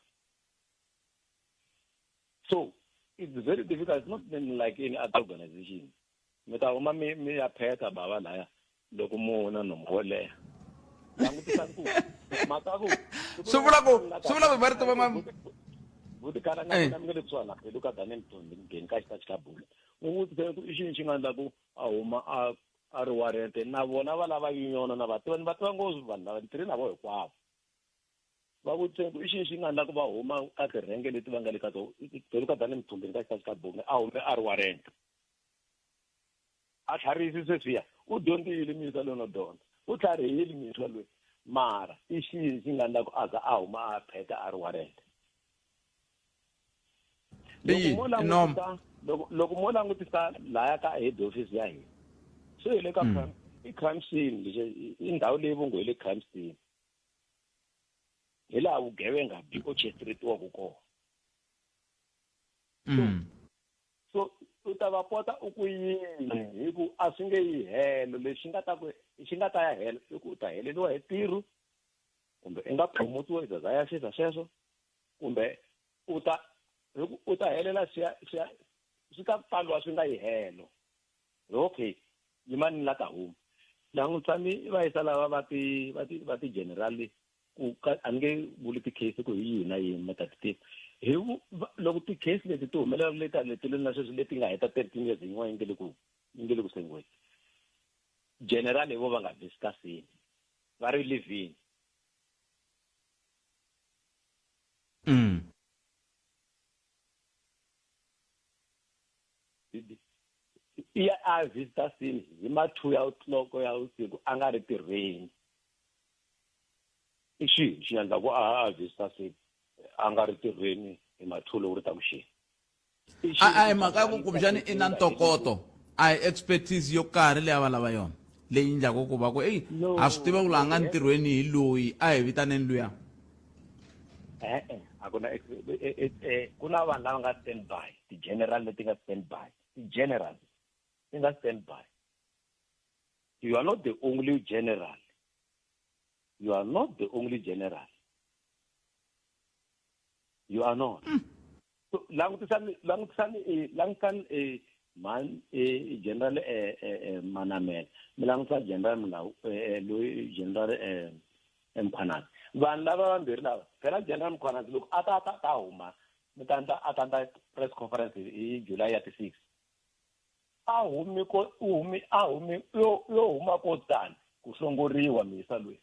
so it's very difficult it's not been like any other organization mi ta huma mi mi ya phetha bava laya loko mu na nomo wo leha langutisani ku mhaka ku swi vula ku swi vula ku marito van'wana vutikala nga na mi nge le kusuhani na phelu ka dane mthombi ngheni ka xitachi ka bula n'wi vutise ku i xini xi nga endla ku a huma a a ri warente na vona va lava union na va tiva ni va tiva ngopfu vanhu lava ni tirhe na vo hinkwavo va vutise ku i xini xi nga endla ku va huma ka tirhenge leti va nga le ka tona phelu ka dane mthombeni ka xitachi ka bula a hume a ri warente a tlharihisi sweswiya u dyondzile misa loyi no dyondza u tlharihile misa loyi mara i xini xi nga endla ku a za a huma a pheta a ri warente loko mo langutisa loko loko mo langutisa laya ka head office ya hina swi hi le ka crime i crime scene lexi i ndhawu leyi vo ngo hi le crime scene hi laha vugevenga byi orchestratiwaka kona so u ta va pota u ku yini hi ku a swi nge yi helo lexi nga ta ku xi nga ta ya helo i ku u ta heleriwa hi ntirho kumbe i nga promotiwa i za ya fika sweswo kumbe u ta hi ku u ta helela swi ya swi ya swi ta pfaliwa swi nga yi helo okay yimani la ta huma langutisani va yisa lava va ti va ti va ti-general ku ka a ni nge vuli ti-case ku hi yihi na yihi mi ta ti tiva hi loko ti-case leti ti humelela leti leti na sweswi leti nga heta 13 years yin'wana yi nge le ku yi nge le ku sengiweni general hi vo va nga discussini va ri livini I ya a visitor scene hi ma 2 ya o'clock ya vusiku a nga ri tirhweni i xihi xi endla ku a a visitor scene a nga ri tirhweni hi ma 2 loko ri ta ku xeni a a hi mhaka ya ku kumbexani i na ntokoto a hi expertise yo karhi leyi a va lava yona leyi endlaku ku va ku eyi ha swi tiva ku laha nga ntirhweni hi loyi a hi vitaneni luya e-e a ku na ku na vanhu lava nga stand by ti-general leti nga stand by ti-general ti nga stand by you are not the only general you are not the only general you are not so langutisani langutisani eh, langutisani eh, man eh, general eh, eh, eh, manamela mi langutisa general mulawu eh, eh, loyi general eh, mkhwanazi vanhu lava vambirhi lava phela general mkhwanazi loko a ta ta ta huma mi ta ndla a ta ndla press conference hi july ya ti-six a humi ko u humi a humi yo yo huma ko tani ku hlongoriwa misa loyi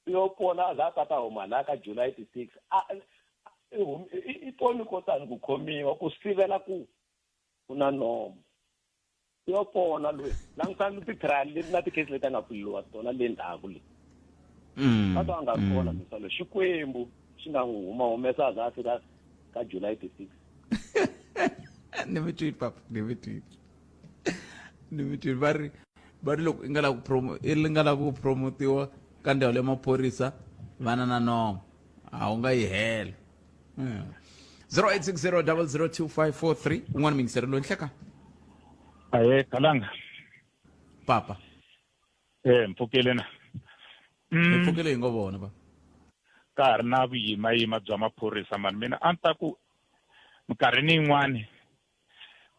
yo pona a za a ta ta huma laha ka July ti 6 a i poni ko tani ku khomiwa ku sivela ku ku na nomo yo pona loyi langutani ti-trial leti na ti-case leti a nga pfuleriwa tona le ndzhaku le a to a nga ri kona misa loyi xikwembu xi nga n'wi huma humesa a za a fika ka July ti 6 ni mi twile papa ni mi twile ni mi twile va ri va ri loko i nga lavi ku promo i nga lavi ku promotiwa ka ndhawu leya maphorisa Vana na nomo a wu nga yi hela. 0860002543 un'wana mingiseri loyi nhleka. Aye kalanga. Papa. Eh mpfukile na. Hi pfukile hi ngo vona pa. Ka ha ri na vuyimayima bya maphorisa mani mina a ni ta ku minkarhini yin'wani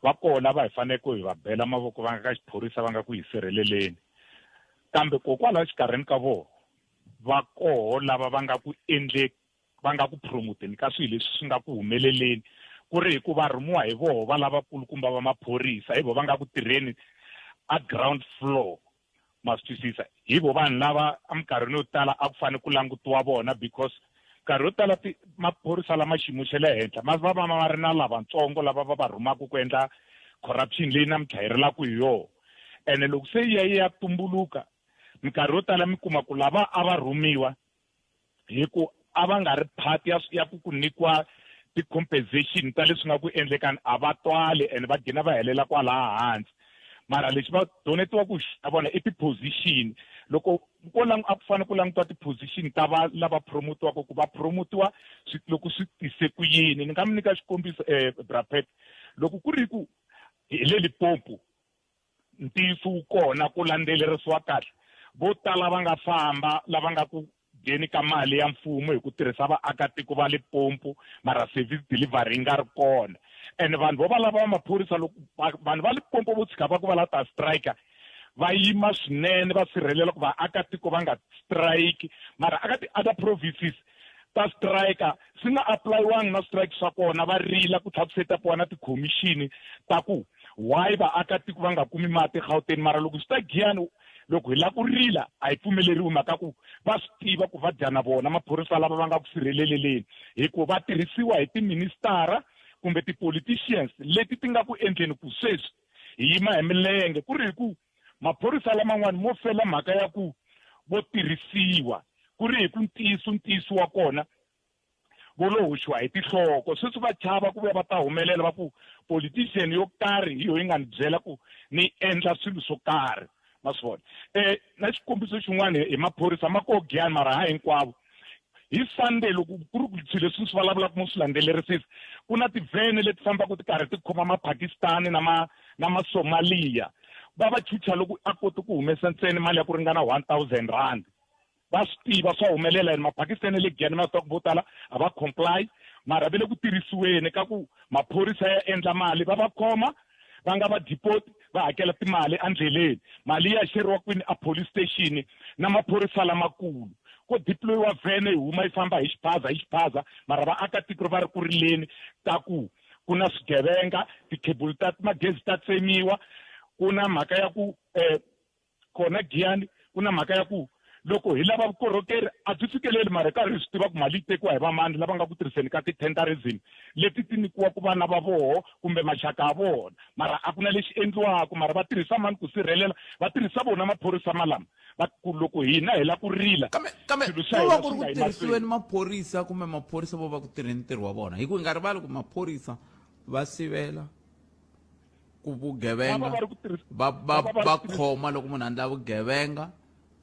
va kona va hi fanele ku hi va bela mavoko va nga ka xiphorisa va nga ku hi sirheleleni kambe kokwalaho xikarhini ka vona va koho lava va nga ku endle va nga ku promoteni ka swilo leswi swi nga ku humeleleni ku ri hi ku va rhumiwa hi voho va lavakulukumba va maphorisa hi vo va nga ku tirheni a ground floor ma swi twisisa hi vo vanhu lava eminkarhini yo tala a ku fanele ku langutiwa vona because nkarhi yo tala maphorisa lama xiyimo xa le henhla ma va va ma ri na lavatsongo lava va va rhumaka ku endla corruption leyi namuntlha hi rilaka hi yona ene loko se yi ya yi ya tumbuluka minkarhi yo tala mi kuma ku lava a va rhumiwa hi ku a va nga ri part ya ya ku ku nyikiwa ti-compensation ta leswi nga ku endlekani a va twali and va gina va helela kwalaha hansi mara lexi va donetiwa ku xa vona i ti-position loko ko lang a ku fanele ku langutiwa ti-position ta va lava promotiwaka ku va promotiwa swi loko swi tise ku yini ni nga mi nyika xikombiso um brapet loko ku ri ku hi le Limpopo ntiyiso wu kona ku landzelerisiwa kahle vo tala va nga famba lava nga ku dyeni ka mali ya mfumo hi ku tirhisa vaakatiko va Limpopo mara service delivery yi nga ri kona ene vanhu vo va lava va maphorisa loko vanhu va Limpopo vo tshika va ku va la ta strike va yima swinene va sirhelela ku vaakatiko va nga strike mara aka ti-other provinces ta strike swi nga apulayiwangi na strike swa kona va rila ku tlhela ku setapiwa na tikhomixini ta ku why vaakatiko va nga kumi mati eGauteng mara loko swi ta Giyani loko hi lava ku rila a hi pfumeleriwi mhaka ku va swi tiva ku va dya na vona maphorisa lava va nga ku sirheleleleni hi ku va tirhisiwa hi tiministara kumbe ti-politicians leti ti nga ku endleni ku sweswi hi yima hi milenge ku ri hi ku maphorisa laman'wani mo fela mhaka ya ku vo tirhisiwa ku ri hi ku ntiyiso ntiyiso wa kona vo lo hoxiwa hi tinhloko sweswi va chava ku vuya va ta humelela va ku politician yo karhi hi yo yi nga ni byela ku ni endla swilo swo karhi ma swi vona um na xikombiso xin'wana hi maphorisa ma ko giyani mara ha hinkwavo hi sunday loko ku ri swilo leswi swi vulavulaka mo swi landzelerisisa ku na tivhene leti fambaka ti karhi ti khoma mapakistani na ma na masomaliya va va chucha loko a koti ku humesa ntsena mali ya ku ringana 1000 rand va swi tiva swa humelela ene mapakistani le giyani ma swi tiva ku vo tala a va comply mara va le ku tirhisiweni ka ku maphorisa ya endla mali va va khoma va nga va deport va hakela timali endleleni mali ya xeriwa kwini a police station na maphorisa lamakulu ko deployiwa vhene yi huma yi famba hi xiphaza hi xiphaza mara vaakatiko va ri ku rileni ta ku ku na swigevenga tikhebulu ta magezi ta tsemiwa ku na mhaka ya ku um kona Giyani ku na mhaka ya ku loko hi lava vukorhokeri a byi fikeleli mara hi karhi hi swi tiva ku mali yi tekiwa hi vamani lava nga ku tirhiseni ka ti-tenderism leti ti nyikiwaka vana va voho kumbe maxaka ya vona mara a ku na lexi endliwaka mara va tirhisa mani ku sirhelela va tirhisa vona maphorisa malama va ku loko hina hi la ku rila kambe kambe swilo swa ku va hina ku ri swi ku nga yi tirhisiweni mahlweni maphorisa kumbe maphorisa vo va ku tirheni ntirho wa vona hi ku hi nga rivali ku maphorisa va sivela ku vugevenga va va va khoma loko munhu a endla vugevenga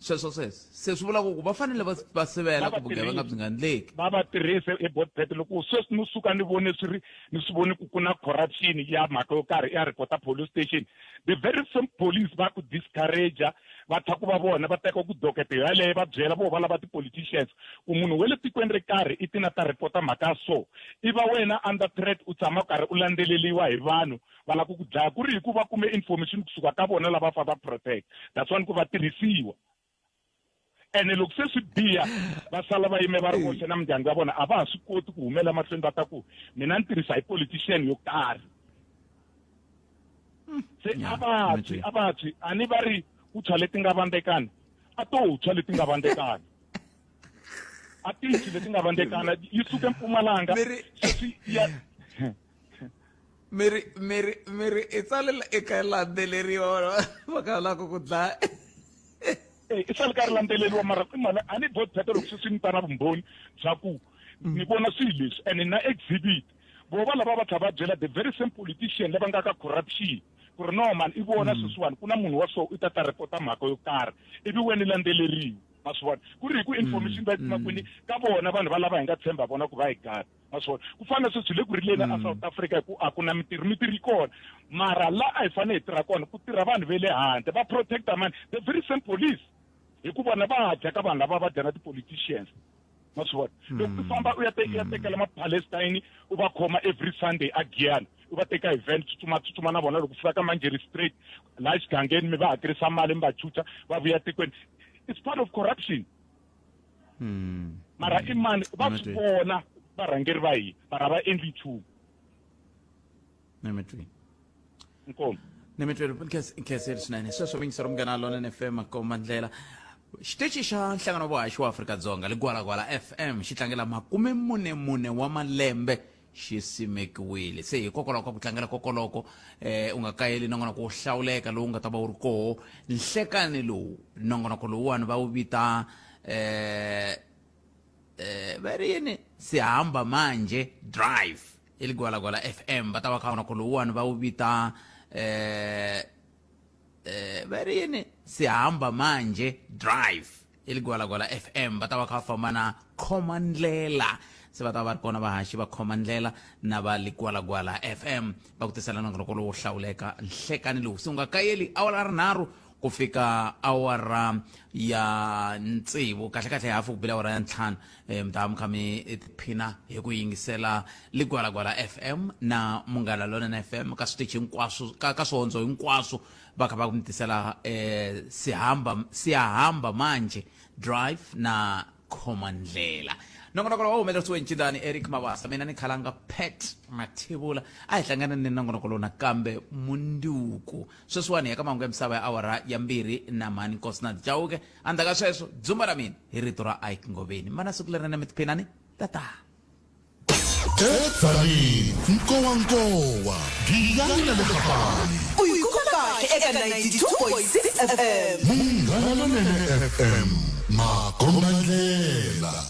sweswo sweswo se swi vula ku va fanele va va sivela ku vugevenga byi nga endleki va va tirhise ebotbet loko sweswi ni suka ni vone swi ri ni swi vone ku ku na corruption ya mhaka yo karhi ya report police station the very same police va ku discourage va tlha ku va vona va teka ku dokete yaleyo va byela vo va lava ti-politicians ku munhu wa le tikweni ri karhi i tina ta report mhaka ya so i va wena under threat u tshama karhi u landzeleriwa hi vanhu va lava ku ku dlaya ku ri hi ku va kume information kusuka ka vona lava fa va protect that's one ku va tirhisiwa ene loko se swi biha va sala va yime va ri voxe na mindyangu ya vona a va ha swi koti ku humela mahlweni va ta ku mina ni tirhisa hi politician yo karhi se a va twi a va twi a ni va ri ku tshwa leti nga vandekana a to tshwa leti nga vandekana a ti tshwi leti nga vandekana yi suke mpumalanga sweswi ya miri miri miri i tsalela eka landzeleriwa va ka lava ku dlaya eh, i sale ka ri landzeleriwa mara i mali a ni bot phete loko sweswi ni ta na vumbhoni bya ku ni vona swilo leswi and na exhibit vo va lava va tlha va byela the very same politician lava nga ka corruption ku ri no man i vona sweswiwani ku na munhu wa so i ta ta repota mhaka yo karhi ivi wena i landzeleriwa. Ma swi vona ku ri hi ku information va yi kuma kwini ka vona vanhu va lava hi nga tshemba vona ku va hi gada. Ma swi vona ku fana na sweswi hi le ku rileni a South Africa hi ku a ku na mintirho, mintirho yi kona mara la a hi fanele hi tirha kona ku tirha vanhu ve le handle va protecta mani the very same police hi ku vona va dya ka vanhu lava va dya na ti-politicians. Ma swi vona loko u famba u ya u ya tekela ma-Palestine u va khoma every Sunday a Giyani u va teka hi van tsutsuma tsutsuma na vona loko fika ka Manjeri straight laha xigangeni mi va hakerisa mali mi va chucha va vuya tikweni. It's part of corruption. Mara i mani va swi vona varhangeri va hina mara va endli nchumu. Inkomu. Nimitweli nkhenseri swinene. Sweswo mingisero Munghana Lonene FM makomba ndlela. Xitichi xa Nhlangano wa Vuhaxi wa Afrika-Dzonga Ligwalagwala FM xi tlangela 44 wa malembe xi simekiwile. Se hikokwalaho ka ku tlangela kokoloko eh, u nga kayeli nongonoko wo hlawuleka lowu nga ta va wu ri koho nhlekani lowu. Nongonoko lowuwani va wu vita eh, eh, va ri yini? Sihamba Manje Drive eLigwalagwala FM. Va ta va kha nongonoko lowuwani va wu vita eh, eh, va ri yini? Sihamba Manje Drive eLigwalagwala FM. Va ta va kha va famba na Khoma Ndlela. Se va ta va ri kona vahaxi va Khoma Ndlela na va Ligwalagwala FM va ku tisela nongonoko lowo hlawuleka nhlekani lowu. Se u nga kayeli awara ri nharhu ku fika awara ya tsevu, kahle-kahle hafu ku bile awara ya ntlhanu, mi ta va mi kha mi tiphina hi ku yingisela Ligwalagwala FM na Munghana Lonene FM ka switichi hinkwaswo, ka swihondzo hinkwaswo va kha va mi tisela Sihamba, Siyahamba Manje Drive na Khoma Ndlela. Nongonoko lowu humelerisiwe Ncindani Eric Mabasa, mina ni Khalanga Pat Mathebula. A hi hlangana ni nongonoko lowu nakambe munduku. Sweswiwani hi ya ka mahungu ya misava ya awara ya 2 na mhani Nkosinathi Chauke. Endzhaku ka sweswo, dzumba ra mina hi rito ra Ike Ngoveni. Mana siku lerinene mi tiphinani. Tata. Edzanini, Nkowankowa, Giyani na le Gapani. U yi kuma kahle eka 92.6 FM. Munghana Lonene FM, makombandlela.